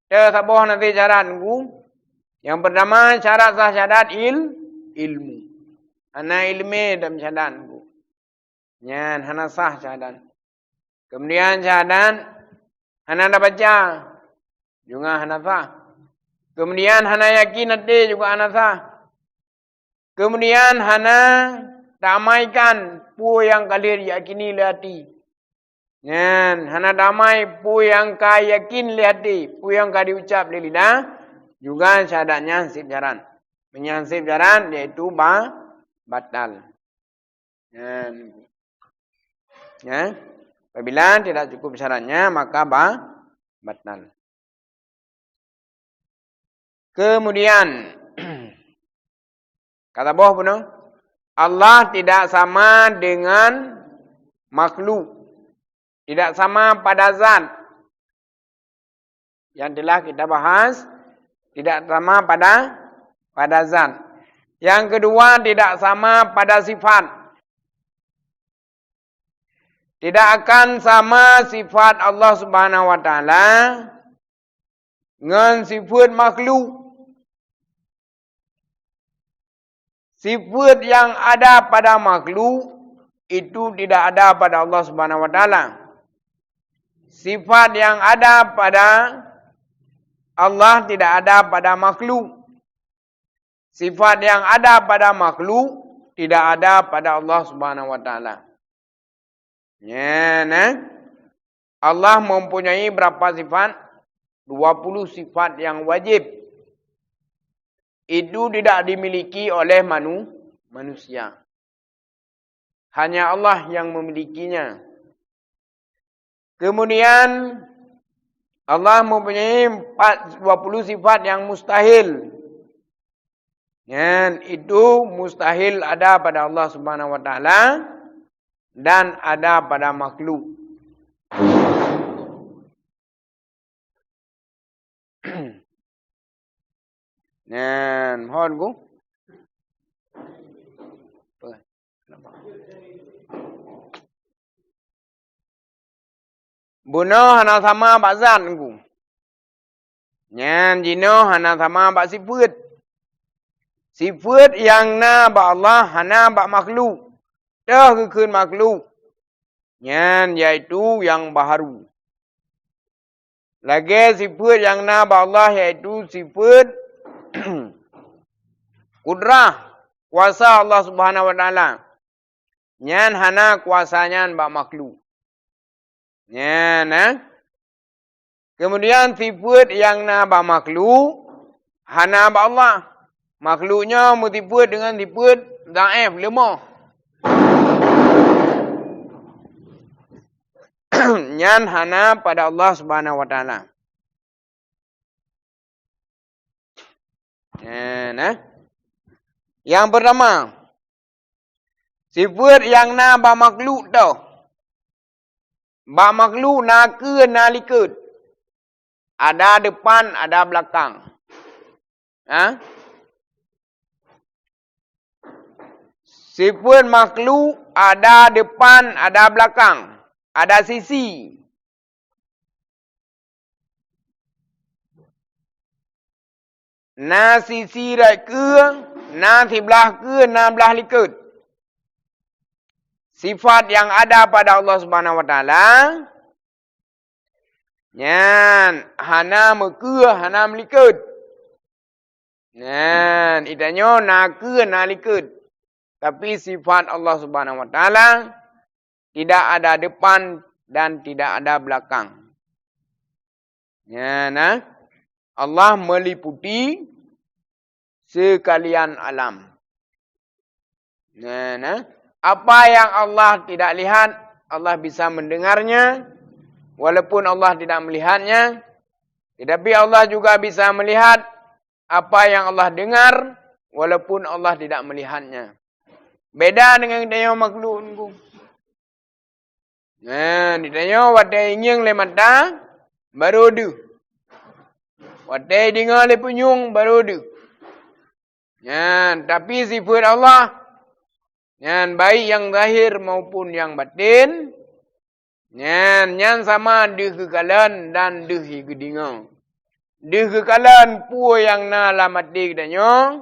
Teuh saboh hana sép syarat, Teungku. Nyang pertama, syarat sah syahadat il-, ilmu. Hana iéleumé dalam syahadat, Teungku. Nyan hana sah syahadat. Kemudian syahadat hana tabaca, juga hana sah. Kemudian hana yakin até juga hana sah. Kemudian hana taamaikan peue nyang ka lheueh jiyakini lé até. Nyan, hana taamai peue nyang ka yakin lé até, peue nyang ka jiucap lé lidah, juga syahadat nyan sép syarat. Meunyo han sép syarat, yaitu ba-, batal. Nyan. Ya. Apabila tidak cukup syaratnya, maka ba-, batal. Kemudian, kata boh bunoe, Allah tidak sama dengan makhluk. Tidak sama pada zat. Yang telah kita bahas, tidak sama pada, pada zat. Yang kedua, tidak sama pada sifat. Tidak akan sama sifat Allah Subhanahu wa Taala ngon sifat makhluk. Sifat yang ada pada makhluk itu tidak ada pada Allah Subhanahu wa Taala. Sifat yang ada pada Allah tidak ada pada makhluk. Sifat yang ada pada makhluk tidak ada pada Allah Subhanahu wa Taala. Ya, nah. Allah mempunyai berapa sifat? Dua puluh sifat yang wajib. Itu tidak dimiliki oleh manu-, manusia. Hanya Allah yang memilikinya. Kemudian, Allah mempunyai empat, dua puluh sifat yang mustahil. Dan itu mustahil ada pada Allah Subhanahu wa Taala dan ada pada makhluk. Nyan, mohon ku. Bunoe hana sama bak zat, Teungku. Nyan jinoe hana sama bak sifeuet. Sifeuet nyang na bak Allah hana bak makhluk. Teuh geukheun makhluk. Nyan yaitu nyang baharu. Lagée sifeuet nyang na bak Allah, yaitu sifeuet kudrah, kuasa Allah Subhanahu wa Taala. Nyan hana kuasa nyan bak makhluk. Nyan, eh. Kemudian sifeuet nyang na bak makhluk hana bak Allah. Makhluk nyoe meusifeuet deungon sifeuet dhaif, leumoh. Nyan hana pada Allah Subhanahu wa Taala. Nah, nah. Nyang peurtama, sifeuet nyang na bak makhluk toh. Bak makhluk na keue, na likot. Ada depan, ada belakang. Ha? Sifeuet makhluk ada depan, ada belakang, ada sisi. Na sisi rot keue, na siblah keue, na blah likot. Sifat nyang ada pada Allah Subhanahu wa Taala, nyan hana meukeue, hana meulikot. Nyan, geutanyoe na keue, na likot. Tapi sifat Allah Subhanahu wa Taala tidak ada depan dan tidak ada belakang. Nyan, nah, Allah meliputi sekalian alam. Nah, nah. Apa yang Allah tidak lihat, Allah bisa mendengarnya, walaupun Allah tidak melihatnya. Tetapi Allah juga bisa melihat apa yang Allah dengar, walaupun Allah tidak melihatnya. Beda dengan geutanyoe makhluk nunggu. Nah, geutanyoe watée ingieng lé mata, baru deuh. Watée deungoe lé punyueng, baru deuh. Nyan, tapi sifeuet Allah, nyan baik nyang zahir maupun nyang batin, nyan, nyan sama deuh geukalon dan deuh geudeungoe. Deuh geukalon peue nyang na lam até geutanyoe,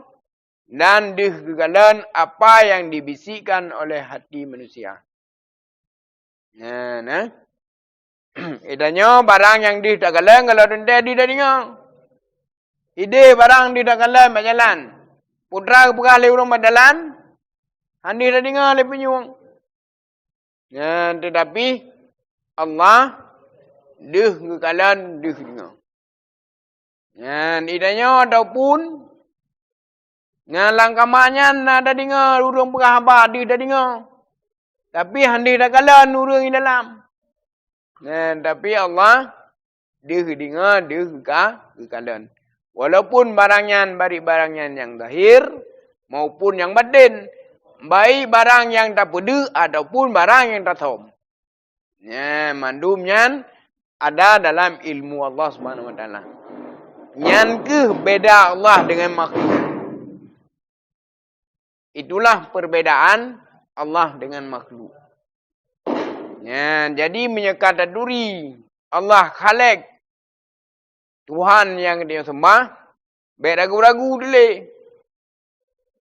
dan deuh geukalon apa nyang dibisikkan oleh hati manusia. Nah, nah. Geutanyoe barang nyang deuh takalon, kalau teuntée deuh tadeungoe. Ideh barang deuh takalon bak jalan. Putra geupeugah lé ureuëng bak dalan, hana deuh tadeungoe lé punyueng. Nyan, tetapi Allah deuh geukalon, deuh deungoe. Nyan, geutanyoe ataupun nyan lam kama nyan na tadeungoe ureuëng peugah haba deuh tadeungoe. Tapi hana deuh takalon ureuëng di dalam. Nyan, tapi Allah deuh deungoe, deuh geuka-, geukalon. Walaupun barang nyan, baik barang nyan nyang zahir maupun nyang batin, baik barang nyang tapeudeuh ataupun barang nyang tasom. Nyan, mandum nyan ada dalam ilmu Allah Subhanahu wa Taala. Nyan keuh beda Allah dengan makhluk. Itulah perbedaan Allah dengan makhluk. Nyan, jadi meunyoe ka taturi Allah Khalik, Tuhan nyang geutanyoe seumah, bék ragu-ragu dilée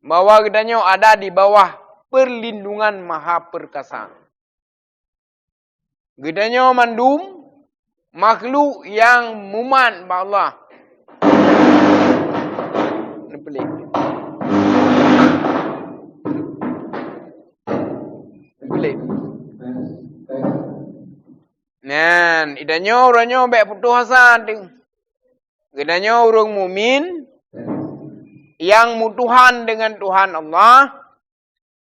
bahwa geutanyoe ada di bawah perlindungan Maha Perkasa. Geutanyoe mandum makhluk nyang mumat bak Allah. Neupeulét. Neupeulét. Nyan, geutanyoe uroe nyoe bék putôh asa teuh. Geutanyoe ureuëng mukmin nyang meutuhan dengan Tuhan Allah,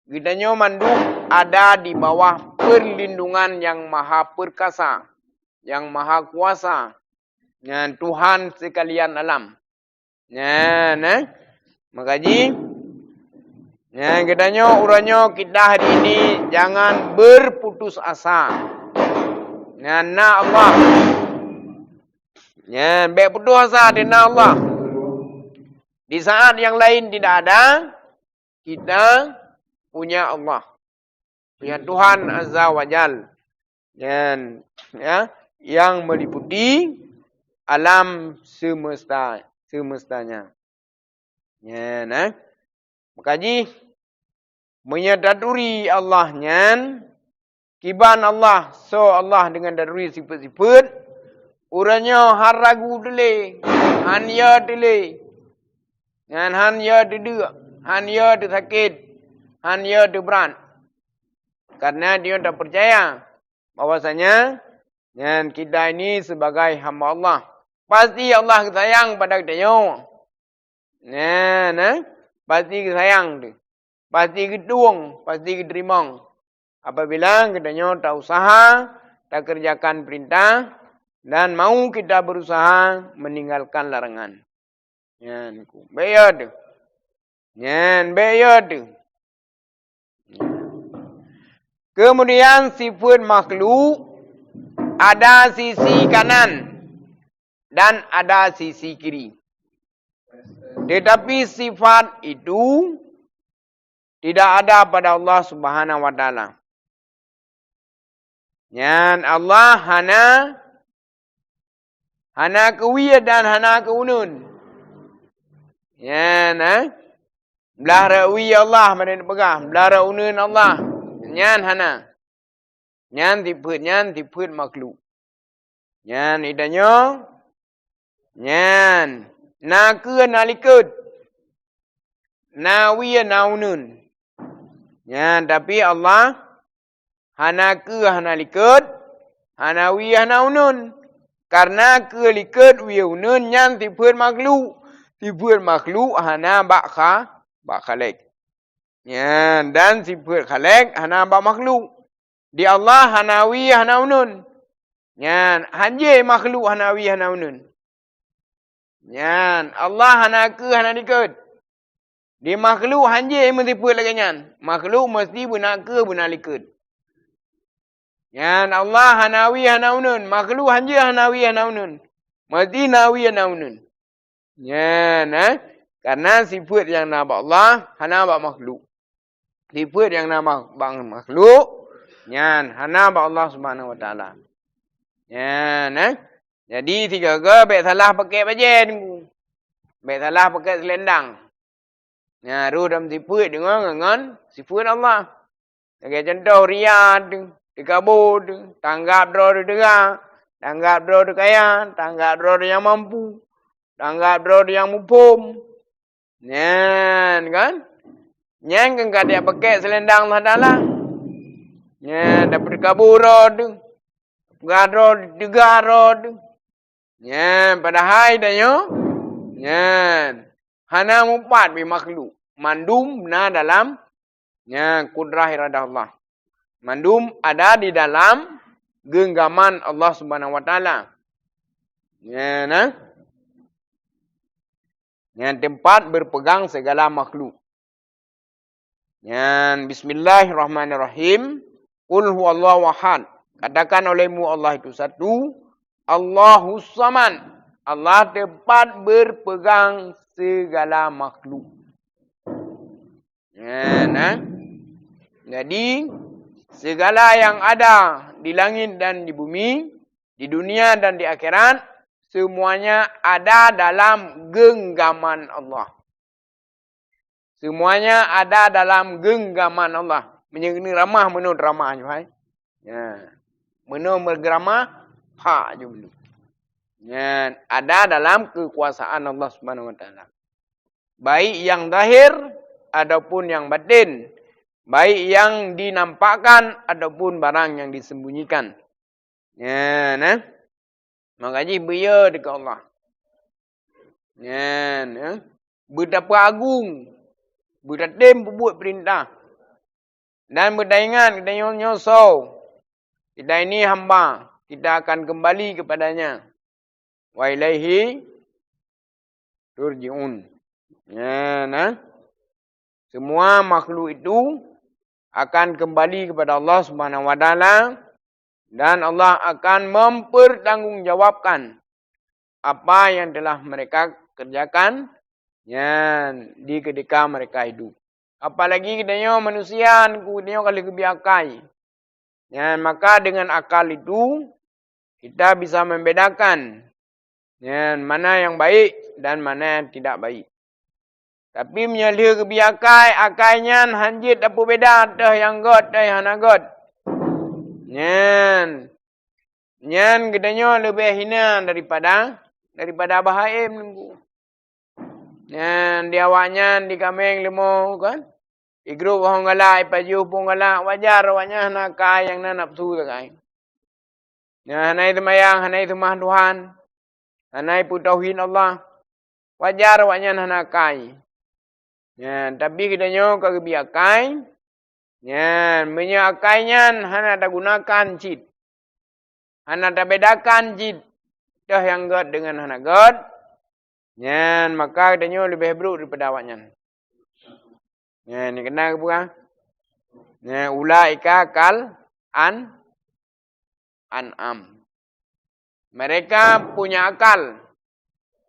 geutanyoe mandum ada di bawah perlindungan Nyang Maha Perkasa, Nyang Maha Kuasa, nyan Tuhan sekalian alam. Nyan, eh. Maka jih, nyan geutanyoe uroe nyoe kita hari ini jangan berputus asa. Nyan na Allah. Nyan bék putus asa di na Allah. Di saat yang lain tidak ada, kita punya Allah. Punya Tuhan Azza wa Jal. Nyan, ya, yang meliputi alam semesta, semestanya. Nyan, eh. Maka jih, meunyoe taturi Allah nyan, kiban Allah, soe Allah deungon taturi sifeuet-sifeuet, uroe nyoe han ragu teuh lé, han yo teuh lé. Nyan han yo teuh deuk, han yo teuh sakét, han yo teuh brat. Karena dia tak percaya bahwasanya nyan kita ini sebagai hamba Allah. Pasti Allah sayang pada geutanyoe. Nyan, eh? Pasti geusayang teuh. Pasti geutueng, pasti geuteurimong. Apabila geutanyoe tausaha, takeureujakan peurintah, dan mau kita berusaha meninggalkan larangan. Nyan ku. Bèk yo teuh. Nyan, bèk yo teuh. Keumudian sifeuet makhluk ada sisi kanan dan ada sisi kiri. Tetapi sifat itu tidak ada pada Allah Subhanahu wa Taala. Nyan Allah hana, hana keu wie dan hana keu uneuen. Nyan, eh? Blah rot wie Allah, meunan peugah, blah rot uneuen Allah. Nyan hana. Nyan sifeuet, nyan sifeuet makhluk. Nyan geutanyoe, nyan, na keue na likot, na wie na uneuen. Nyan, tapi Allah hana keue hana likot, hana wie hana uneuen. Kareuna keue likot wie uneuen nyan sifeuet makhluk. Sifeuet makhluk hana bak kha-, bak Khalik. Nyan, dan sifeuet Khalik hana bak makhluk. Di Allah hana wie hana uneuen. Nyan, hanjeuet makhluk hana wie hana uneuen. Nyan, Allah hana keue hana likot. Di makhluk hanjeuet meusifeuet lagèe nyan. Makhluk meusti beuna keue beuna likot. Nyan, Allah hana wie hana uneuen. Makhluk hanjeuet hana wie hana uneuen. Meusti na wie na uneuen. Nyan, eh. Kareuna sifeuet nyang na bak Allah hana bak makhluk. Sifeuet nyang na ma-, bak makhluk, nyan hana bak Allah Subhanahu wa Taala. Nyan, eh. Jadi, sigoe-goe bèk salah pakèk bajèe teungku. Bèk salah pakèk seulendang. Nyan, roh dan sifeuet deungon, ngon sifeuet Allah. Lagèe cuntoh, ria teuh, teukabô teuh, tanggap droe teuh teuga, tanggap droe teuh kaya, tanggap droe teuh nyang mampu, tanggap droe teuh nyang muphom. Nyan kan? Nyan kan ka tajak pakèk seulendang Allah Taala. Nyan, tapeuteukabô droe teuh, peugah droe teuh, teuga droe teuh. Nyan, padahai tanyoe, nyan, hana mupat bak makhluk. Mandum na dalam, nyan, kudrah iradah Allah. Mandum ada di dalam genggaman Allah Subhanahu wa Taala. Nyan, nah. Nyan teumpat berpegang segala makhluk. Nyan, bismillahirrahmanirrahim. Qul huwallahu ahad. Katakan olehmu, Allah itu satu, Allahus samad. Allah teumpat berpegang segala makhluk. Nyan, nah. Jadi, segala yang ada di langit dan di bumi, di dunia dan di akhirat, semuanya ada dalam genggaman Allah. Semuanya ada dalam genggaman Allah. Meunyoe keuneuk ramah, meunoe ramah nyoe hai. Ya. Meunoe meugeramah, pha ju meunoe. Nyan, ada dalam kekuasaan Allah Subhanahu wa Taala. Baik yang zahir ataupun yang batin, baik yang dinampakkan ataupun barang yang disembunyikan. Nyan, eh. Maka jih beuyo deungon Allah. Nyan, eh. Beutapeuagung, beutatem peubuet peurintah. Dan beutaingat geutanyoe nyoe soe. Kita ini hamba, kita akan kembali kepada-Nya. Wa ilaihi turja'un. Nyan, nah. Semua makhluk itu akan kembali kepada Allah Subhanahu wa Taala, dan Allah akan mempertanggungjawabkan apa yang telah mereka kerjakan, nyan, di ketika mereka hidup. Apalagi geutanyoe manusia, geutanyoe ka lheueh geubri akai. Nyan, maka dengan akal itu, kita bisa membedakan, nyan, mana yang baik dan mana yang tidak baik. Tapi meunyoe lheueh geubri akai, akai nyan hanjeuet tapeubeda toh nyang göt, toh nyang hana göt. Nyan, nyan geutanyoe leubeh hina daripada, daripada bahaim teungku. Nyan di awaknyan, di kaméng leumo kan. Di grup pohong galak, ipajoh pohong galak, wajar awaknyan hana akai nyang na nafsu sagai. Nyan hana seumayang, hana seumah Tuhan, hana peutauhid Allah. Wajar awaknyan hana akai. Nyan, tapi geutanyoe ka geubri akai. Nyan, meunyoe akai nyan hana tagunakan cit, hana tabedakan cit, toh nyang göt deungon hana göt, Nyan, maka geutanyoe leubeh brok daripada awaknyan. Nyan, ni keunan geupeugah. Nyan, ulaika kal an-, an'am. Mereka punya akal.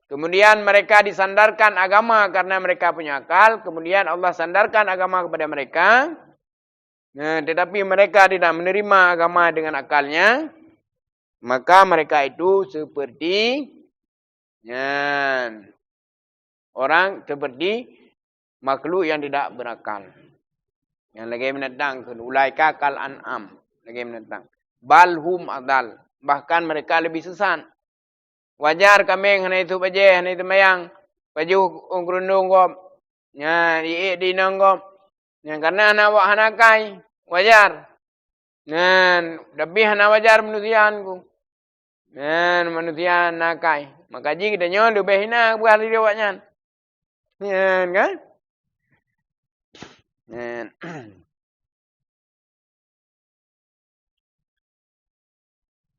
Kemudian mereka disandarkan agama karena mereka punya akal. Kemudian Allah sandarkan agama kepada mereka. Nah, tetapi mereka tidak menerima agama dengan akalnya. Maka mereka itu seperti, nyan, orang seperti makhluk yang tidak berakal. Nyang lagée binatang kheun, ulaika kal an'am. Lagée binatang. Bal hum adal. Bahkan mereka lebih sesat. Wajar kaméng hana jiteubiet bajée, hana jiteumayang. Pajoh ôn keurundong gob. Nyan, iék di inong gob. Nyan, karena hana, hana akai. Wajar. Nyan, tapi hana wajar manusia nyan ku. Nyan, manusia na akai. Maka jih geutanyoe leubeh hina geupeugah lé awaknyan. Nyan, kan? Nyan.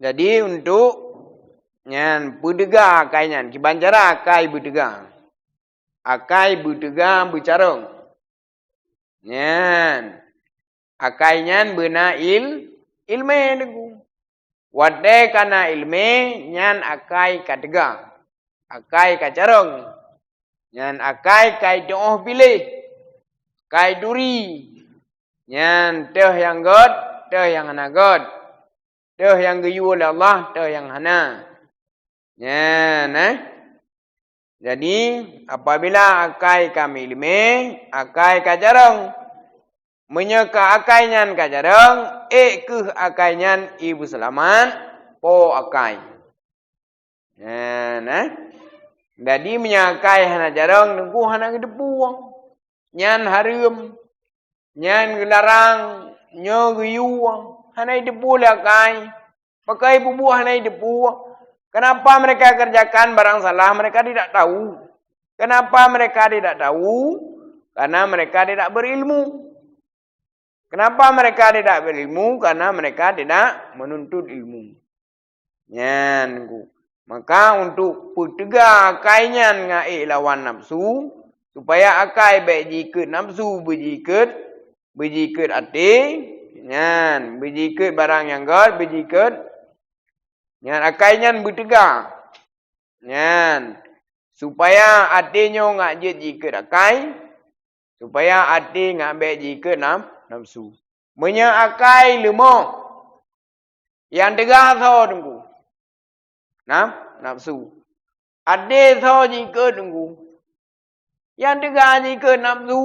Jadi, untuk nyan, peuteuga akai nyan, kiban cara akai beuteuga. Akai beuteuga beucarông. Nyan. Akai nyan beuna il-, iéleumé, Teungku. Watée ka na iéleumé, nyan akai ka teuga. Akai ka carông. Nyan akai ka jitu'oh piléh. Ka jituri. Nyan teuh nyang gét, teuh nyang hana gét. Teuh nyang geuyue lé Allah, teuh nyang hana. Nyan, eh. Jadi, apabila akai ka meuiéleumé, akai ka carông. Meunyoe ka akai nyan ka carông, ék kheueh akai nyan i beuseulamat po akai. Nyan, eh. Jadi, meunyoe akai hana carông, Teungku, hana geuteupeue. Nyan hareuem. Nyan geularang, nyoe geuyue. Hana jiteupeue lé akai. Pakon peubuet hana jiteupeue? Kenapa mereka kerjakan barang salah mereka tidak tahu? Kenapa mereka tidak tahu? Karena mereka tidak berilmu. Kenapa mereka tidak berilmu? Karena mereka tidak menuntut ilmu. Nyan ku. Maka untuk peuteuga akai nyan ngon ék lawan nafsu, supaya akai bék jikeuet nafsu, beujikeuet, beujikeuet até, nyan, beujikeuet barang nyang gét, beujikeuet, nyan akai nyan beuteuga. Nyan, supaya até nyoe ngon jeuet jikeuet akai, supaya até ngon bék jikeuet nam-, nafsu. Meunyoe akai leumoh, nyang teuga soe Teungku? Nam-, nafsu. Até soe jikeuet Teungku? Nyang teuga jikeuet nafsu.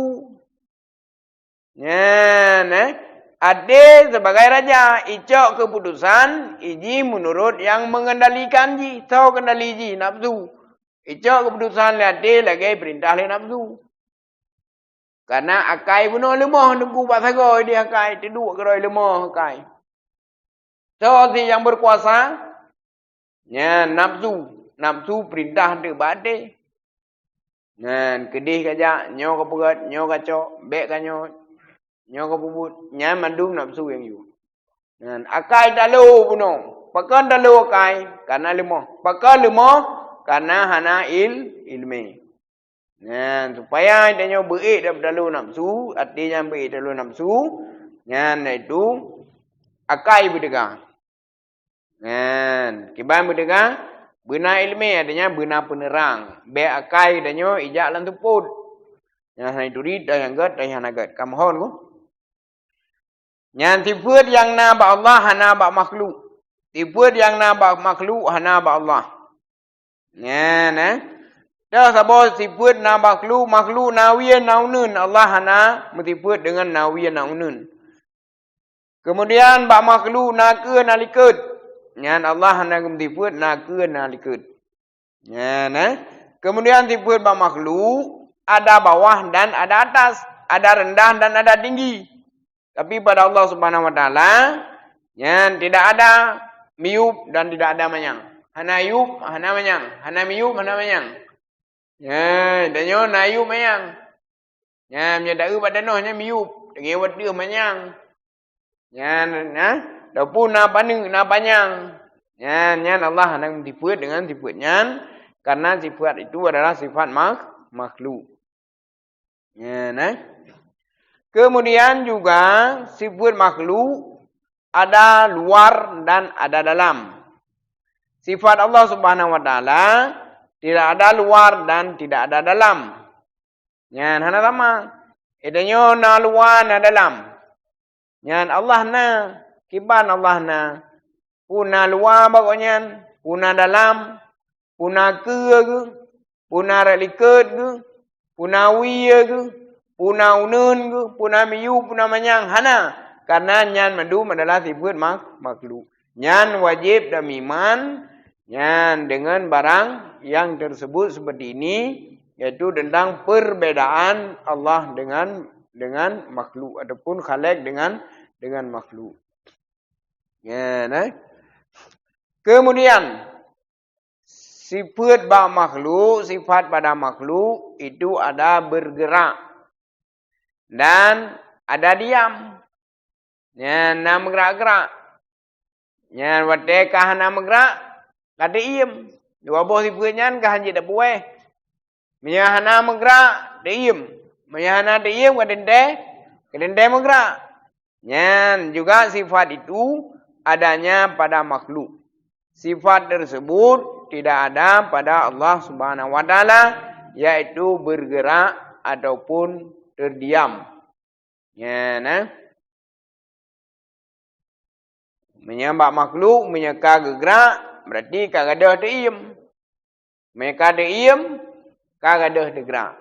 Nyan, eh. Até sebagai raja, icok keuputosan, iji meunurot nyang mengendalikan jih. Soe kendali jih? Nafsu. Icok keuputosan lé até lagée peurintah lé nafsu. Karena akai bunoe leumoh Teungku bak sagoe di akai, teuduek keudroe leumoh akai. Soe si nyang beukuasa? Nyan nafsu. Nafsu peurintah teuk bak até. Nyan keudeh ka jak, nyoe ka peugét, nyoe ka cok, bék ka nyoe, nyoe ka peubuet. Nyan mandum nafsu nyang yue. Nyan akai talo bunoe. Pakon talo akai? Karena leumoh. Pakon leumoh? Karena hana il-, iéleumé. Nyan, supaya tanyoe beuék daripada lôn nafsu, até nyan beuék daripada lôn nafsu, nyan yaitu akai beuteuga. Nyan, kiban beuteuga, beuna iéleumé, artinya beuna peuneurang. Bék akai tanyoe ijak lam seupôt. Nyang hana jituri, dan nyang gét, dan nyang hana gét. Ka mohon ku. Nyan sifeuet nyang na bak Allah hana bak makhluk. Sifeuet nyang na bak makhluk hana bak Allah. Nyan, eh. Dah saboh sifeuet na makhluk, makhluk na wie na uneuen, Allah hana meusifeuet deungon na wie na uneuen. Keumudian bak makhluk na keue na likot. Nyan Allah hana geumeuteupeuet na keue na likot. Nyan, eh. Keumudian sifeuet bak makhluk ada bawah dan ada atas, ada rendah dan ada tinggi. Tapi pada Allah Subhanahu wa Taala, nyan tidak ada miyup dan tidak ada manyang. Hana yup, hana manyang. Hana miyup, hana manyang. Nyan, tanyoe na yup manyang. Nyan, meunyoe taeu bak tanoh nyan miyup, teungoh watée manyang. Nyan, na, ataupun na paneuk, na panyang. Nyan, nyan Allah hana geumeuteupeuet deungon sifeuet nyan. Karena sifat itu adalah sifat makh-, makhluk. Ya, nah. Kemudian juga sifat makhluk ada luar dan ada dalam. Sifat Allah Subhanahu wa Taala tidak ada luar dan tidak ada dalam. Nyan hana sama. Geutanyoe na luwa, na dalam. Nyan Allah na, kiban Allah na. Peue na luwa bak Gobnyan, peue na dalam, peue na keue geuh, peue na rot likot geuh, peue na wie geuh, peue na uneuen geuh, peue na miyueb, peue na manyang, hana. Karena nyan mandum adalah sifat mak-, makhluk. Nyan wajéb tameuiman nyan dengan barang yang tersebut seperti ini, yaitu tentang perbedaan Allah dengan, dengan makhluk ataupun Khalik dengan, dengan makhluk. Ya, nah. Kemudian, sifat bak makhluk, sifat pada makhluk itu ada bergerak dan ada diam. Nyan na meugerak-gerak. Nyan watée ka hana meugerak, ka teuiem. Dua boh sifat nyan ka hanjeuet tapuwéh. Meunyoe hana meugerak, teuiem. Meunyoe hana teuiem, ka teuntée, ka teuntée meugerak. Nyan juga sifat itu adanya pada makhluk. Sifat tersebut tidak ada pada Allah Subhanahu wa Taala, yaitu bergerak ataupun terdiam. Nyan, eh. Meunyoe bak makhluk, meunyoe ka geugrak, berarti ka gadôh teuiem. Meunyoe ka teuiem, ka gadôh teugerak.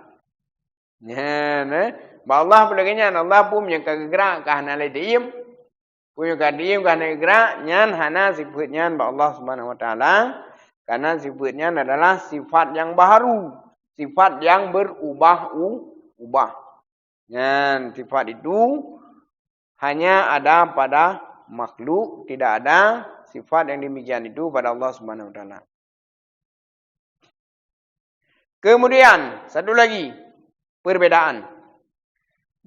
Nyan, eh. Bak Allah pun lagée nyan, Allah pun meunyoe ka geugrak, ka hana lé teuiem. Peue nyang ka diem ka hana geugrak, nyan hana sifeut nyan bak Allah Subhanahu wa Taala, karena sifeut nyan adalah sifat yang baharu, sifat yang berubah-u-, ubah. Nyan sifat itu hanya ada pada makhluk, tidak ada sifat yang demikian itu pada Allah Subhanahu wa Taala. Kemudian, satu lagi perbedaan.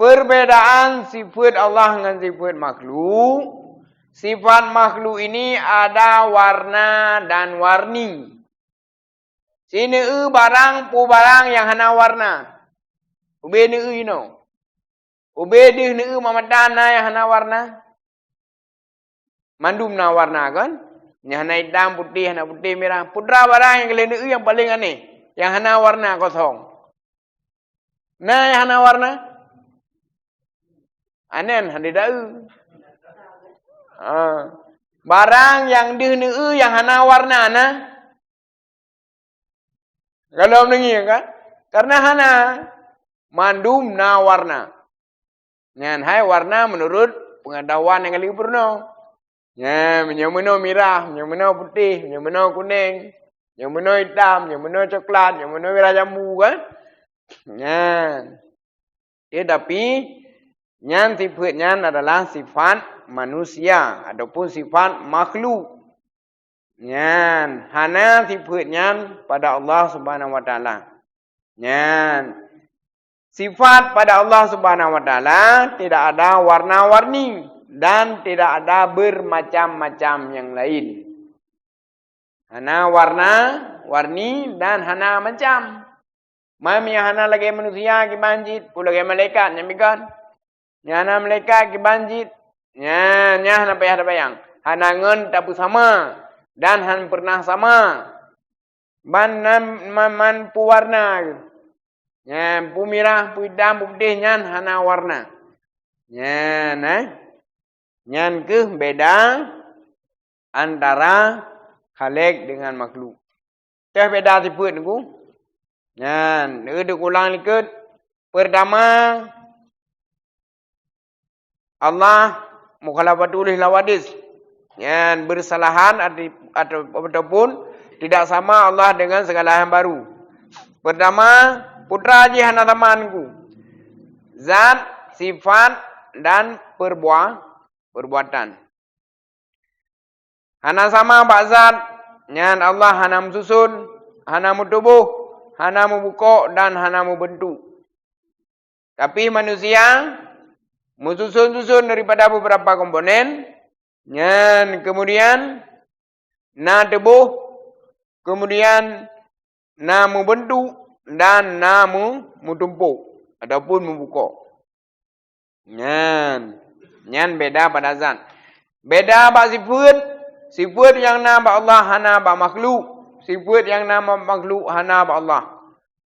Perbedaan sifeut Allah ngon sifeut makhluk. Sifat makhluk ini ada warna dan warni. Sineue barang, peue barang nyang hana warna. Ubé neue inoe. Ubé deuh neue mamata na nyang hana warna. Mandum na warna kan? Nyang hana itam, putéh, hana putéh, mirah. Peue barang nyang ka lheueh neue nyang paleng aneh, nyang hana warna kosong. Na nyang hana warna? Aneuk hana daeu. Ha. Barang nyang deuh neue nyang hana warna na? Gohlom deungoe kan? Karena hana, mandum na warna. Nyan hai warna menurut pengetahuan nyang ka lheueh peurunoe. Nyan, meunyoe meunoe mirah, meunyoe meunoe putéh, meunyoe meunoe kuneng, meunyoe meunoe itam, meunyoe meunoe coklat, meunyoe meunoe mirah jambu kan? Nyan. Tetapi nyan sifeut nyan adalah sifat manusia ataupun sifat makhluk. Nyan hana sifeut nyan pada Allah Subhanahu wa Taala. Nyan sifat pada Allah Subhanahu wa Taala tidak ada warna-warni dan tidak ada bermacam-macam yang lain. Hana warna-warni dan hana macam. Meunyoe hana lagée manusia kiban cit, peue lagée malaikat nyan mikan. Nyang hana malaikat kiban cit, nyan, nyan hana payah tabayang. Hana ngon tapeusama dan hana pernah sama. Ban nan man, man peue warna geuh. Nyan peue mirah, peue itam, peue putéh nyan hana warna. Nyan, eh. Nyan keuh beda antara Khalik dengan makhluk. Teuh beda sifeut Teungku. Nyan, eu teukulang likot. Pertama, Allah mukhalafatul lil hawadis. Nyan, bersalahan ati-, atau, ataupun tidak sama Allah dengan segala yang baru. Pertama, putra jih hana sama Teungku. Zat, sifat, dan perbua-, perbuatan. Hana sama bak zat, nyan Allah hana meususon, hana meutuboh, hana meubukok dan hana meubeuntuk. Tapi manusia meususon-suson daripada beberapa komponen, nyan kemudian na tuboh, kemudian na meubeuntuk dan na meu-, meutumpôk ataupun meubukok. Nyan, nyan beda pada zat. Beda bak sifeuet, sifeuet nyang na bak Allah hana bak makhluk, sifeuet nyang na bak makhluk hana bak Allah.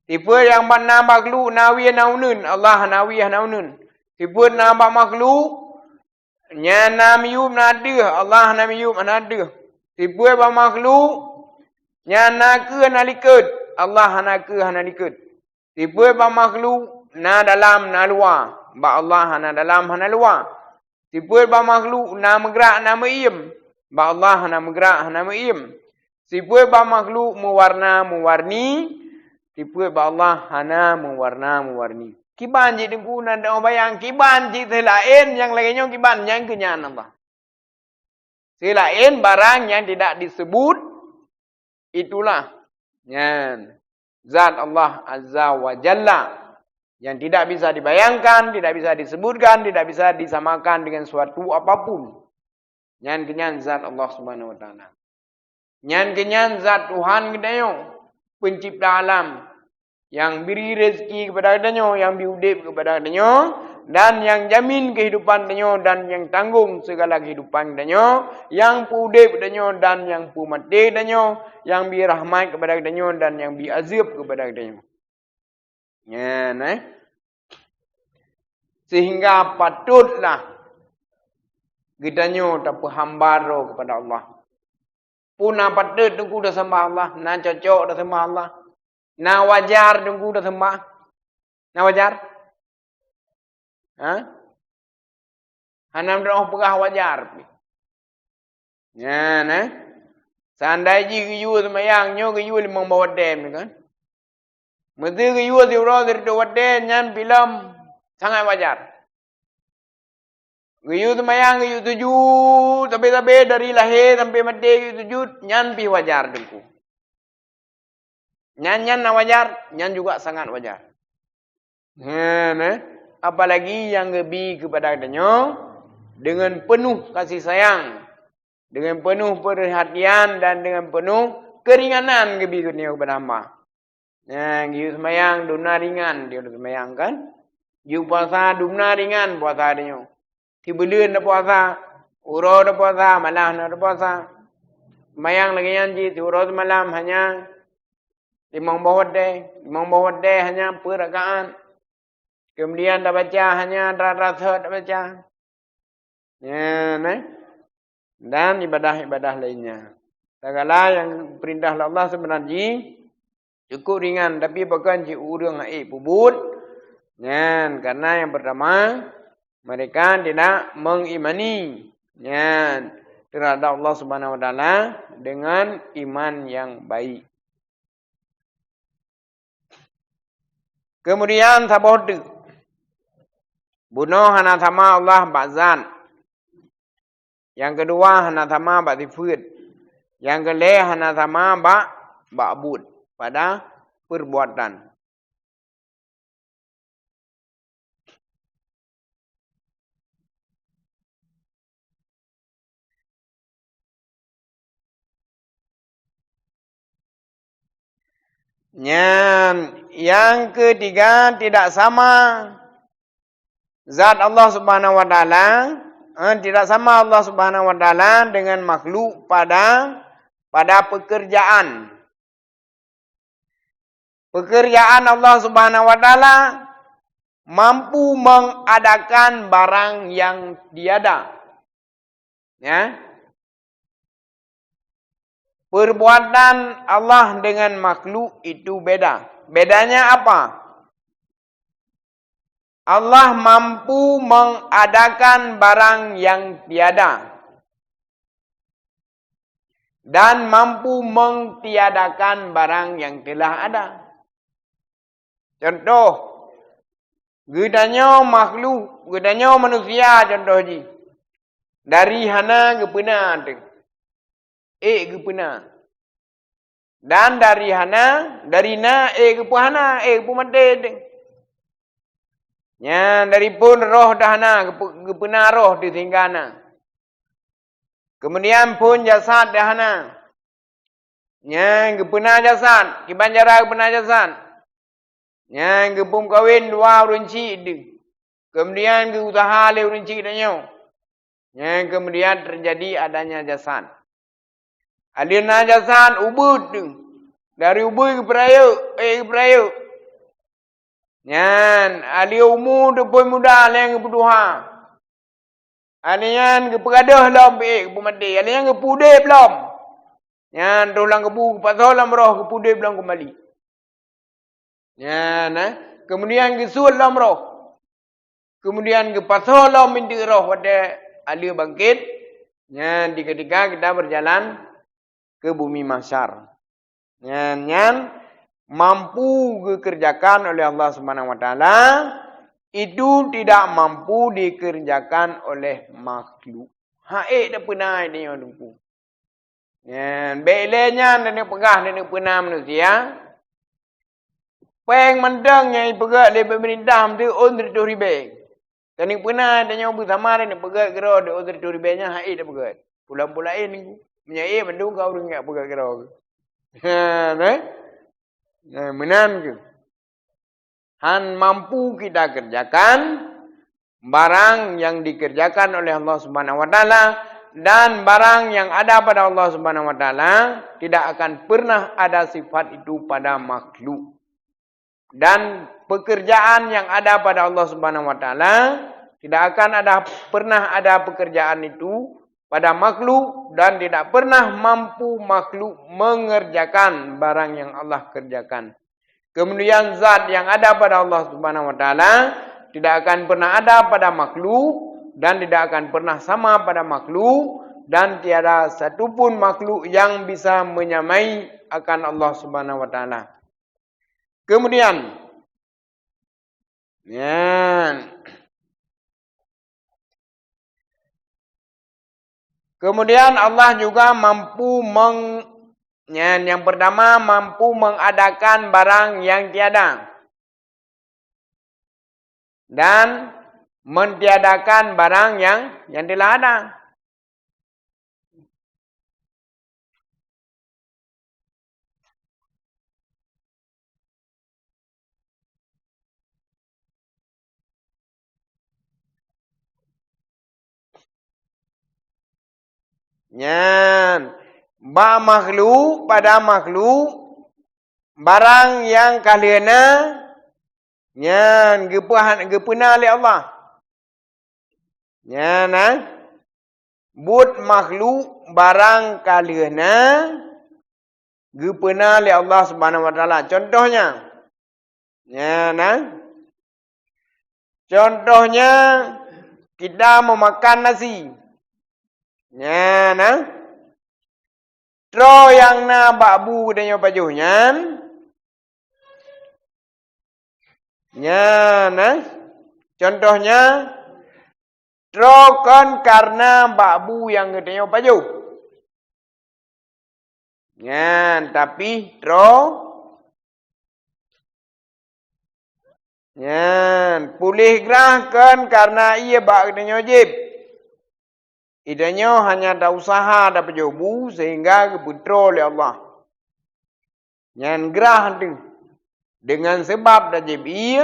Sifeuet nyang bak na makhluk na wie na uneuen, Allah hana wie hana uneuen. Sifeuet na bak makhluk, nyan na miyueb na deuh, Allah hana miyueb hana deuh. Sifeuet bak makhluk, nyan na keue na likot, Allah hana keue hana likot. Sifeuet bak makhluk na dalam na luwa, bak Allah hana dalam hana luwa. Sifeuet bak makhluk na meugrak na meuiem, bak Allah hana meugrak hana meuiem. Sifeuet bak makhluk meuwarna meuwarni, sifeuet bak Allah hana meuwarna meuwarni. Kiban jih Teungku na teubayang, kiban jih seulaén nyang lagée nyoe kiban nyang keu nyan Allah. Seulaén barang nyang tidak disebut, itulah nyan zat Allah Azza wa Jalla, yang tidak bisa dibayangkan, tidak bisa disebutkan, tidak bisa disamakan dengan suatu apapun. Nyan keu nyan zat Allah Subhanahu wa Taala. Nyan keu nyan zat Tuhan geutanyoe, pencipta alam, nyang bri rezeki keupada geutanyoe, nyang bri udeb keupada geutanyoe, dan nyang jamin keuhidupan tanyoe dan nyang tanggong sigala keuhidupan tanyoe, nyang peuudeb tanyoe dan nyang peumaté tanyoe, nyang bri rahmat keupada geutanyoe dan nyang bri azeueb keupada geutanyoe. Nyan, eh. Sehingga patutlah geutanyoe tapeuhamba droe keupada Allah. Peue na patôt Teungku taseumah Allah, na cocok taseumah Allah, na wajar Teungku taseumah. Na wajar? Ha? Hana meuteumé peugah wajar pih. Nyan, eh. Seandai jih geuyue seumayang nyoe geuyue limong boh watée nyoe kan. Meuseu geuyue siuroe sireutôh watée nyan pih lom sangat wajar. Geuyue seumayang, geuyue sujut, sabe-sabe dari lahé sampai maté geuyue sujut, nyan pih wajar Teungku. Nyan, nyan na wajar, nyan juga sangat wajar. Nyan, eh. Apalagi nyang geubi keupada geutanyoe deungon peunoh kasih sayang, deungon peunoh peurhatian dan deungon peunoh keuringanan geubi geutanyoe keupada hamba. Nah, geuyue seumayang dumna ringan geuyue seumayang kan. Geuyue puasa dumna ringan puasa tanyoe. Sibuleuen tapuasa, uroe tapuasa, malam na tapuasa. Seumayang lagée nyan cit siuroe simalam hanya limong boh watée, limong boh watée hanya peuet rakaat. Keumudian tabaca hanya rata-rata tabaca. Nyan, eh. Dan ibadah-ibadah lainnya. Segala nyang geupeurintah lé Allah seubeuna jih cukup ringan, tapi pakon cit ureuëng hana ék peubuet? Nyan, karena yang pertama, mereka tidak mengimani, nyan, terhadap Allah Subhanahu wa Taala dengan iman yang baik. Kemudian saboh teuk, bunoe hana sama Allah bak zat. Nyang keudua hana sama bak sifeuet. Nyang keulhée hana sama bak, bak buet pada peurbuatan. Nyan, nyang keutiga tidak sama zat Allah Subhanahu wa Taala, eh, tidak sama Allah Subhanahu wa Taala dengan makhluk pada, pada pekerjaan. Pekerjaan Allah Subhanahu wa Taala mampu mengadakan barang yang tiada. Ya. Perbuatan Allah dengan makhluk itu beda. Bedanya apa? Allah mampu mengadakan barang yang tiada dan mampu mengtiadakan barang yang telah ada. Contoh, geutanyoe makhluk, geutanyoe manusia contoh jih. Dari hana geupeuna teuh. Ék geupeuna. Dan dari hana, dari na ék geupeuhana, ék geupeumaté teuh. Nyan dari phon roh dah hana, geupeu-, geupeuna roh teuh sehingga na. Kemudian phon jasad dah hana. Nyan geupeuna jasad, kiban cara geupeuna jasad. Nyan geupeumeukawen dua ureuëng chik deuh. Keumudian geu-useuha lé ureuëng chik tanyoe. Nyan keumudian teujadi adanya jasad. Alheuh na jasad ubeuet deuh. Dari ubeuet geupeurayeuk, ék geupeurayeuk. Nyan, alheuh umu teupeu muda lé nyang geupeutuha. Alheuh nyan geupeugadôh lom pih ék geupeumaté, alheuh nyan geupeu-udeb lom. Nyan troh lam kubu geupasoe lom roh geupeu-udeb lom keumbali. Nyan, eh, keumudian geusuet lom roh. Keumudian geupasoe lom mideuk roh watée alheuh bangkét. Nyan di keutika kita beujalan keu bumi mahsyar. Nyan, nyan mampu geukeureujakan oleh Allah Subhanahu wa Taala, itu tidak mampu dikeureujakan oleh makhluk. Hak ék tapeuna di nyoe Teungku. Nyan, bék lé nyan taneuk peugah taneuk peuna manusia. Péng mantong nyang ipeugét lé peumeurintah meuteuen ôn sireutôh ribée. Taneuk peuna tanyoe beusama taneuk peugét keudroe di ôn sireutôh ribée nyan hak ék tapeugét. Pulang-pulang ék Teungku. Meunyoe ék mandum ka ureuëng jak peugét keudroe. Ha, nah. Nah, meunan keuh. Hán mampu kita kerjakan barang yang dikerjakan oleh Allah Subhanahu wa Taala, dan barang yang ada pada Allah Subhanahu wa Taala tidak akan pernah ada sifat itu pada makhluk. Dan pekerjaan yang ada pada Allah Subhanahu wa Taala, tidak akan ada, pernah ada pekerjaan itu pada makhluk, dan tidak pernah mampu makhluk mengerjakan barang yang Allah kerjakan. Kemudian zat yang ada pada Allah Subhanahu wa Taala tidak akan pernah ada pada makhluk, dan tidak akan pernah sama pada makhluk, dan tiada satu pun makhluk yang bisa menyamai akan Allah Subhanahu wa Taala. Kemudian, nyan. Kemudian Allah juga mampu meng-, nyan, yang pertama, mampu mengadakan barang yang tiada. Dan mentiadakan barang yang, yang telah ada. Nyan, bak makhluk, pada makhluk, barang nyang ka lheueh na, nyan geupeuhan-, geupeuna lé Allah. Nyan na, buet makhluk barang ka lheueh na, geupeuna lé Allah Subhanahu wa Taala. Contohnya, nyan na, contohnya, kita meumakan nasi. Nyan na, troe nyang na bak bu geutanyoe pajoh nyan, nyan na, contohnya, troe kon kareuna bak bu nyang geutanyoe pajoh. Nyan, tapi troe, nyan, puléh grah kon kareuna ié bak geutanyoe jieb. Geutanyoe hanya ta-useuha tapajoh bu sehingga geupeutroe lé Allah. Nyan grah teuh. Deungon seubab tajieb ié,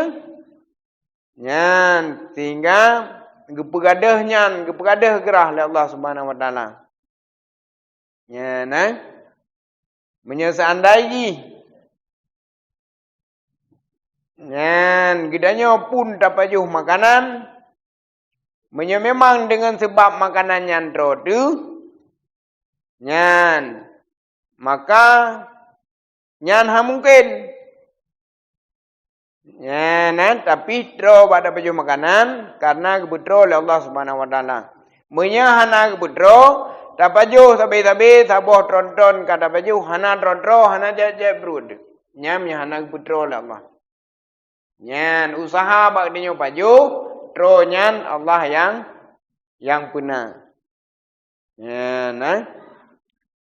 nyan sehingga geupeugadôh nyan, geupeugadôh grah lé Allah Subhanahu wa Taala. Nyan, eh. Meunyoe seandai jih, nyan, geutanyoe pun tapajoh makanan, meunyoe memang deungon seubab makanan nyan troe teuh, nyan, maka nyan hana mungken. Nyan, eh, tapi troe bak tapajoh makanan, kareuna geupeutroe lé Allah Subhanahu wa Taala. Meunyoe hana geupeutroe, tapajoh sabe-sabe saboh tronton ka tapajoh, hana tron-tron, hana jép-jép pruet. Nyan meunyoe hana geupeutroe lé Allah. Nyan, useuha bak geutanyoe pajoh, troe nyan Allah nyang, nyang peuna. Nyan, eh.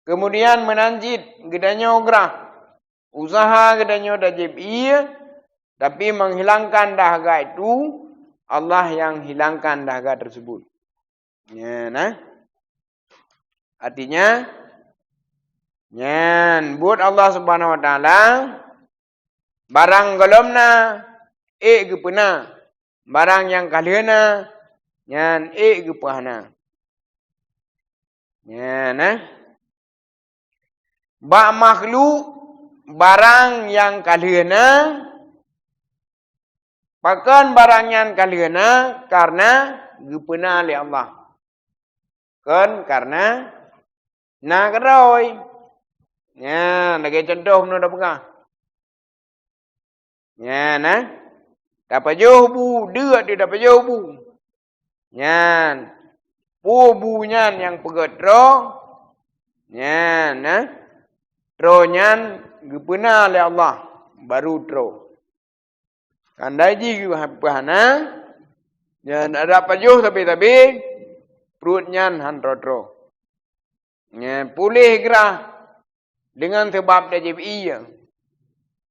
Keumudian meunan cit geutanyoe grah. Useuha geutanyoe tajieb ié, tapi menghilangkan dahaga itu, Allah nyang hilangkan dahaga tersebut. Nyan, eh. Artinya, Nyan buet Allah Subhanahu wa Taala, barang gohlom na, ék geupeuna. Barang nyang ka lheueh na, nyan ék geupeuhana. Nyan na. Bak makhluk, barang nyang ka lheueh na, pakon barang nyan ka lheueh na? Kareuna geupeuna lé Allah. Kon kareuna na keudroe. Nyan, lagée cuntoh bunoe tapeugah. Nyan, eh. Tapajoh bu, deuk di tapajoh bu. Nyan. Peue bu nyan nyang peugét troe? Nyan, eh. Troe nyan geupeuna lé Allah, baru troe. Kandai jih geupeue hana, nyan adak pajoh sabe-sabe, pruet nyan han troe-troe. Nyan puléh grah deungon sabab tajép ie.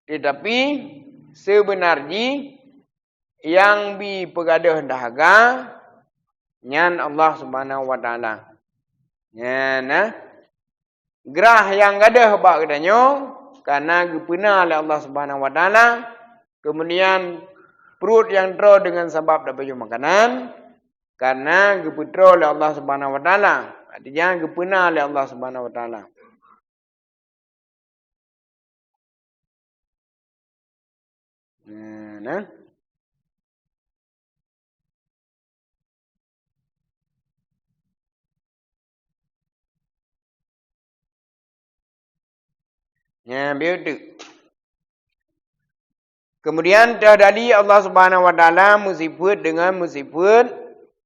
Teutapi, seubeuna jih nyang bi peugadôh dahaga nyan Allah Subhanahu wa Taala. Nyan, eh. Grah nyang gadôh bak geutanyoe, kareuna geupeuna lé Allah Subhanahu wa Taala, keumudian pruet nyang troe deungon sabab tapajoh makanan, kareuna geupeutroe lé Allah Subhanahu wa Taala, artinya geupeuna lé Allah Subhanahu wa Taala. Nah, nah. Nyan, bieu teuk. Keumudian, teuh dali Allah Subhanahu wa Taala meusifeuet deungon meusifeuet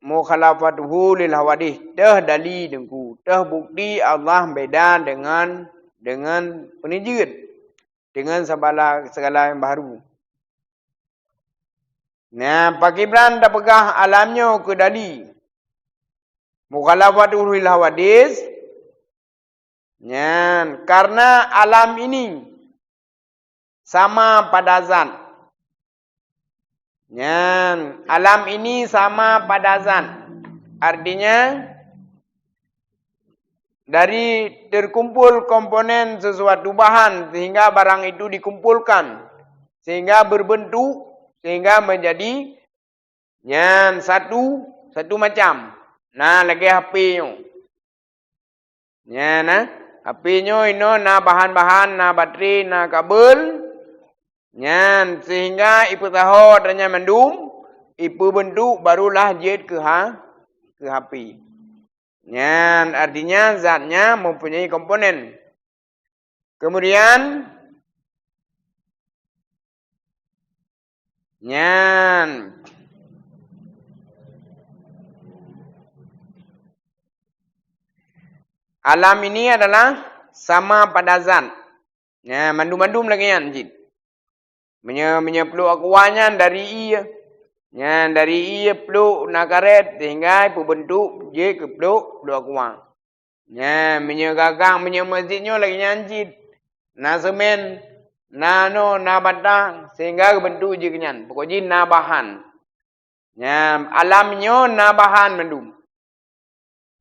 mukhalafatuhu lil hawadith. Teuh dali Teungku, teuh bukti Allah beda deungon, deungon peuneujeuet, deungon sabala, segala nyang baharu. Nah, pakibran tapeugah alam nyoe keu dali mukhalafatuhu lil hawadith, nyan, kareuna alam ini sama pada zat. Nyan, alam ini sama pada zat. Artinya, dari terkumpul komponen sesuatu bahan sehingga barang itu dikumpulkan, sehingga berbentuk, sehingga menjadi nyan satu, satu macam. Nah, lagée H P nyoe. Nyan, nah, H P nyoe inoe na bahan-bahan, na baterai, na kabel. Nyan, sehingga ipeusaho atra nyan mandum, ipeubentuk, barulah jeuet keu ha-, keu H P. Nyan, artinya zatnya mempunyai komponen. Kemudian, nyan, alam ini adalah sama pada zat. Nyan, mandum-mandum lagée nyan cit. Meunyoe, meunyoe pluek aqua nyan dari ie, nyan dari ie pluek na karet sehingga ipeubentuk jeuet keu pluek, pluek aqua. Nyan, meunyoe gagang, meunyoe meuseujid nyoe lagée nyan cit. Na seumén, na noe, na bata, sehingga geubentuk jih keu nyan. Pokok jih na bahan. Nyan, alam nyoe na bahan mandum.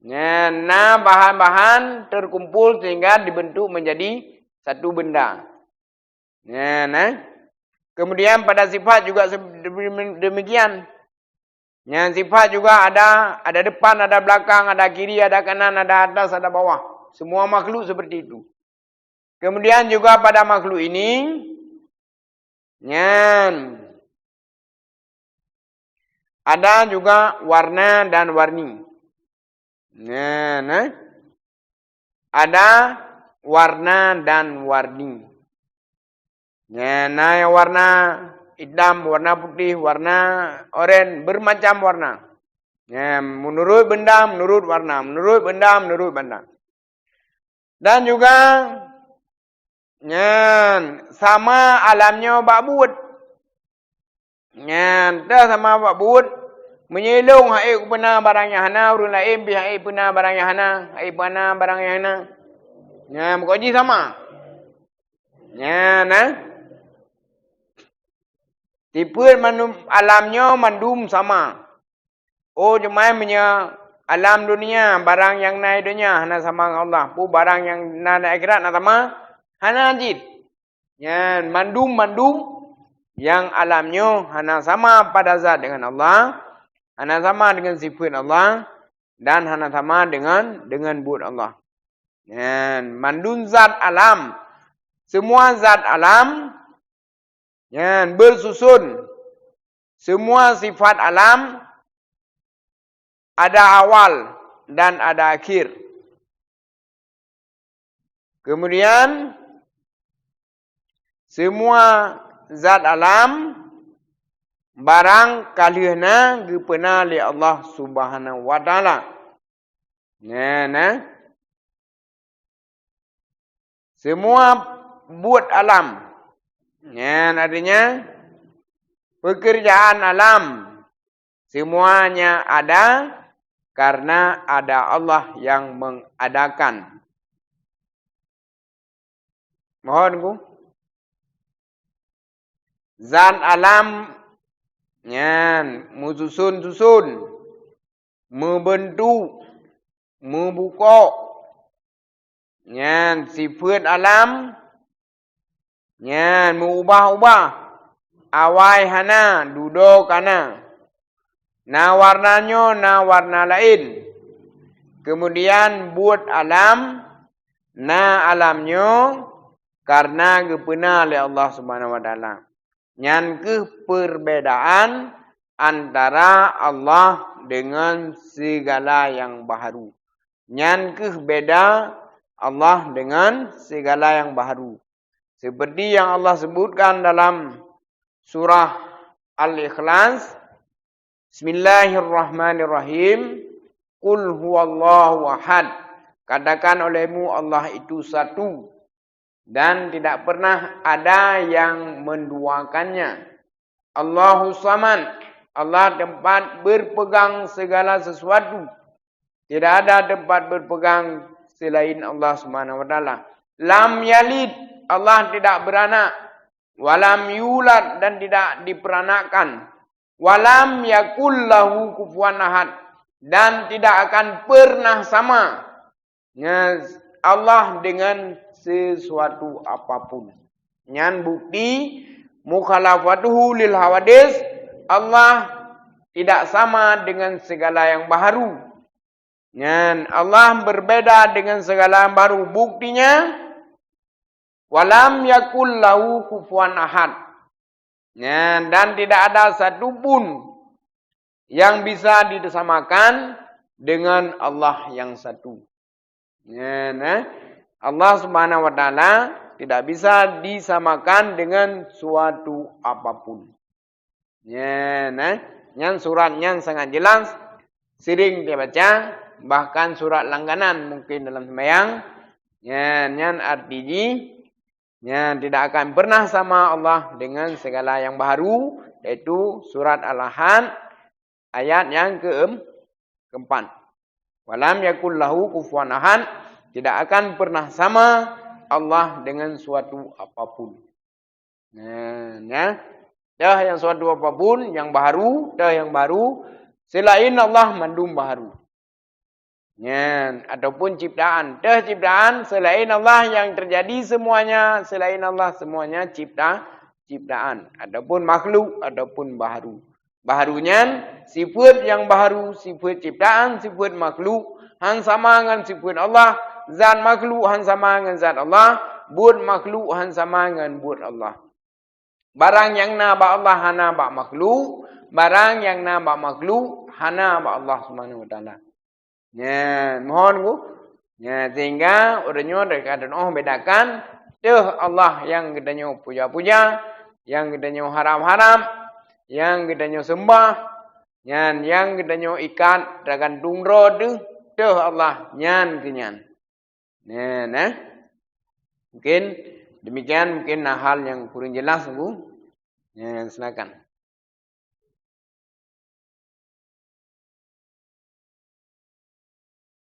Nyan, na bahan-bahan terkumpul sehingga dibentuk menjadi satu benda. Nyan, eh. Kemudian pada sifat juga se-, demikian. Nyan sifat juga ada, ada depan, ada belakang, ada kiri, ada kanan, ada atas, ada bawah. Semua makhluk seperti itu. Kemudian juga pada makhluk ini, nyan, ada juga warna dan warni. Nyan, eh. Ada warna dan warni. Nyan, na nyang warna itam, warna putih, warna oren, bermacam warna. Nyan, menurut benda, menurut warna, menurut benda, menurut benda. Dan juga, nyan, sama alam nyoe bak buet. Nyan, teuh sama bak buet. Meunyoe ilong han ék kupeuna barang nyang hana, ureuëng laén pih han ék peuna barang nyang hana, han ék peuna barang nyang hana. Nyan, meuko jih sama. Nyan, nah. Sifeuet mandum alam nyoe mandum sama. Oh, cuma meunyoe Alam dunia, barang nyang na i donya hana sama ngon Allah. Peue barang nyang na di akhirat na sama? Hana cit. Nyan mandum-mandum nyang alam nyoe hana sama pada zat dengan Allah, hana sama dengan sifeut Allah, dan hana sama dengan, dengan buet Allah. Nyan mandum zat alam, semua zat alam, nyan beususun, semua sifat alam ada awal dan ada akhir. Kemudian, semua zat alam, barang ka lheueh na geupeuna lé Allah Subhanahu wa Taala. Nyan, eh. Semua buet alam. Nyan artinya, pekerjaan alam. Semuanya ada karena ada Allah yang mengadakan. Mohon ku. Zat alam nyan meususun-susun, meubeuntuk, meubukok. Nyan sifeut alam, nyan meu-ubah-ubah. Awai hana, dudoe ka na. Na warna nyoe, na warna laén. Keumudian buet alam, na alam nyoe kareuna geupeuna lé Allah Subhanahu wa Taala. Nyan kheueh perbedaan antara Allah dengan segala yang baharu. Nyan kheueh beda Allah dengan segala yang baharu. Seperti yang Allah sebutkan dalam surah Al-Ikhlas, "Bismillahirrahmanirrahim. Qul huwallahu ahad." Katakan olehmu, Allah itu satu, dan tidak pernah ada yang menduakannya. Allahus Samad, Allah tempat berpegang segala sesuatu. Tidak ada tempat berpegang selain Allah Subhanahu wa Taala. Lam yalid, Allah tidak beranak. Walam yulad, dan tidak diperanakkan. Walam yakul lahu kufuwan ahad, dan tidak akan pernah sama, ya, Allah dengan sesuatu apapun. Nyan bukti mukhalafatuhu lil hawadis, Allah tidak sama dengan segala yang baharu. Nyan, Allah berbeda dengan segala yang baru. Buktinya, "Walam yakul lahu kufuwan ahad." Nyan, dan tidak ada satu pun yang bisa disamakan dengan Allah yang satu. Nyan, eh, Allah Subhanahu wa Taala tidak bisa disamakan dengan suatu apapun. Nyan, eh. Nyan surat nyan sangat jelas, sering dibaca, bahkan surat langganan mungkin dalam sembahyang. Nyan, nyan arti jih, nyan tidak akan pernah sama Allah dengan segala yang baharu, yaitu surat Al-Ahad ayat yang keem-, keempat. "Walam yakul lahu kufuwan ahad," tidak akan pernah sama Allah dengan suatu apapun. Nah, ya. Teuh yang suatu apapun yang baharu, teuh yang baharu, selain Allah mandum baharu. Nyan, ataupun ciptaan. Teuh ciptaan, selain Allah yang terjadi semuanya, selain Allah semuanya cipta, ciptaan. Ataupun makhluk, ataupun baharu. Baharu nyan, sifeut nyang baharu, sifeut ciptaan, sifeut makhluk, han sama ngon sifeut Allah, zat makhluk han sama ngon zat Allah, buet makhluk han sama ngon buet Allah. Barang nyang na bak Allah hana bak makhluk, barang nyang na bak makhluk hana bak Allah Subhanahu wa Taala. Nyan, mohon ku. Nyan, sehingga ureuëng nyoe teuka teunoh bedakan, teuh Allah nyang geutanyoe puja-puja, nyang geutanyoe harab-harab, nyang geutanyoe seumbah, nyan nyang geutanyoe ikat teugantung droe teuh, teuh Allah nyan keu nyan. Nyan, eh. Mungkin demikian, mungkin na hal nyang kurang jelas, Bu. Nyan, silakan.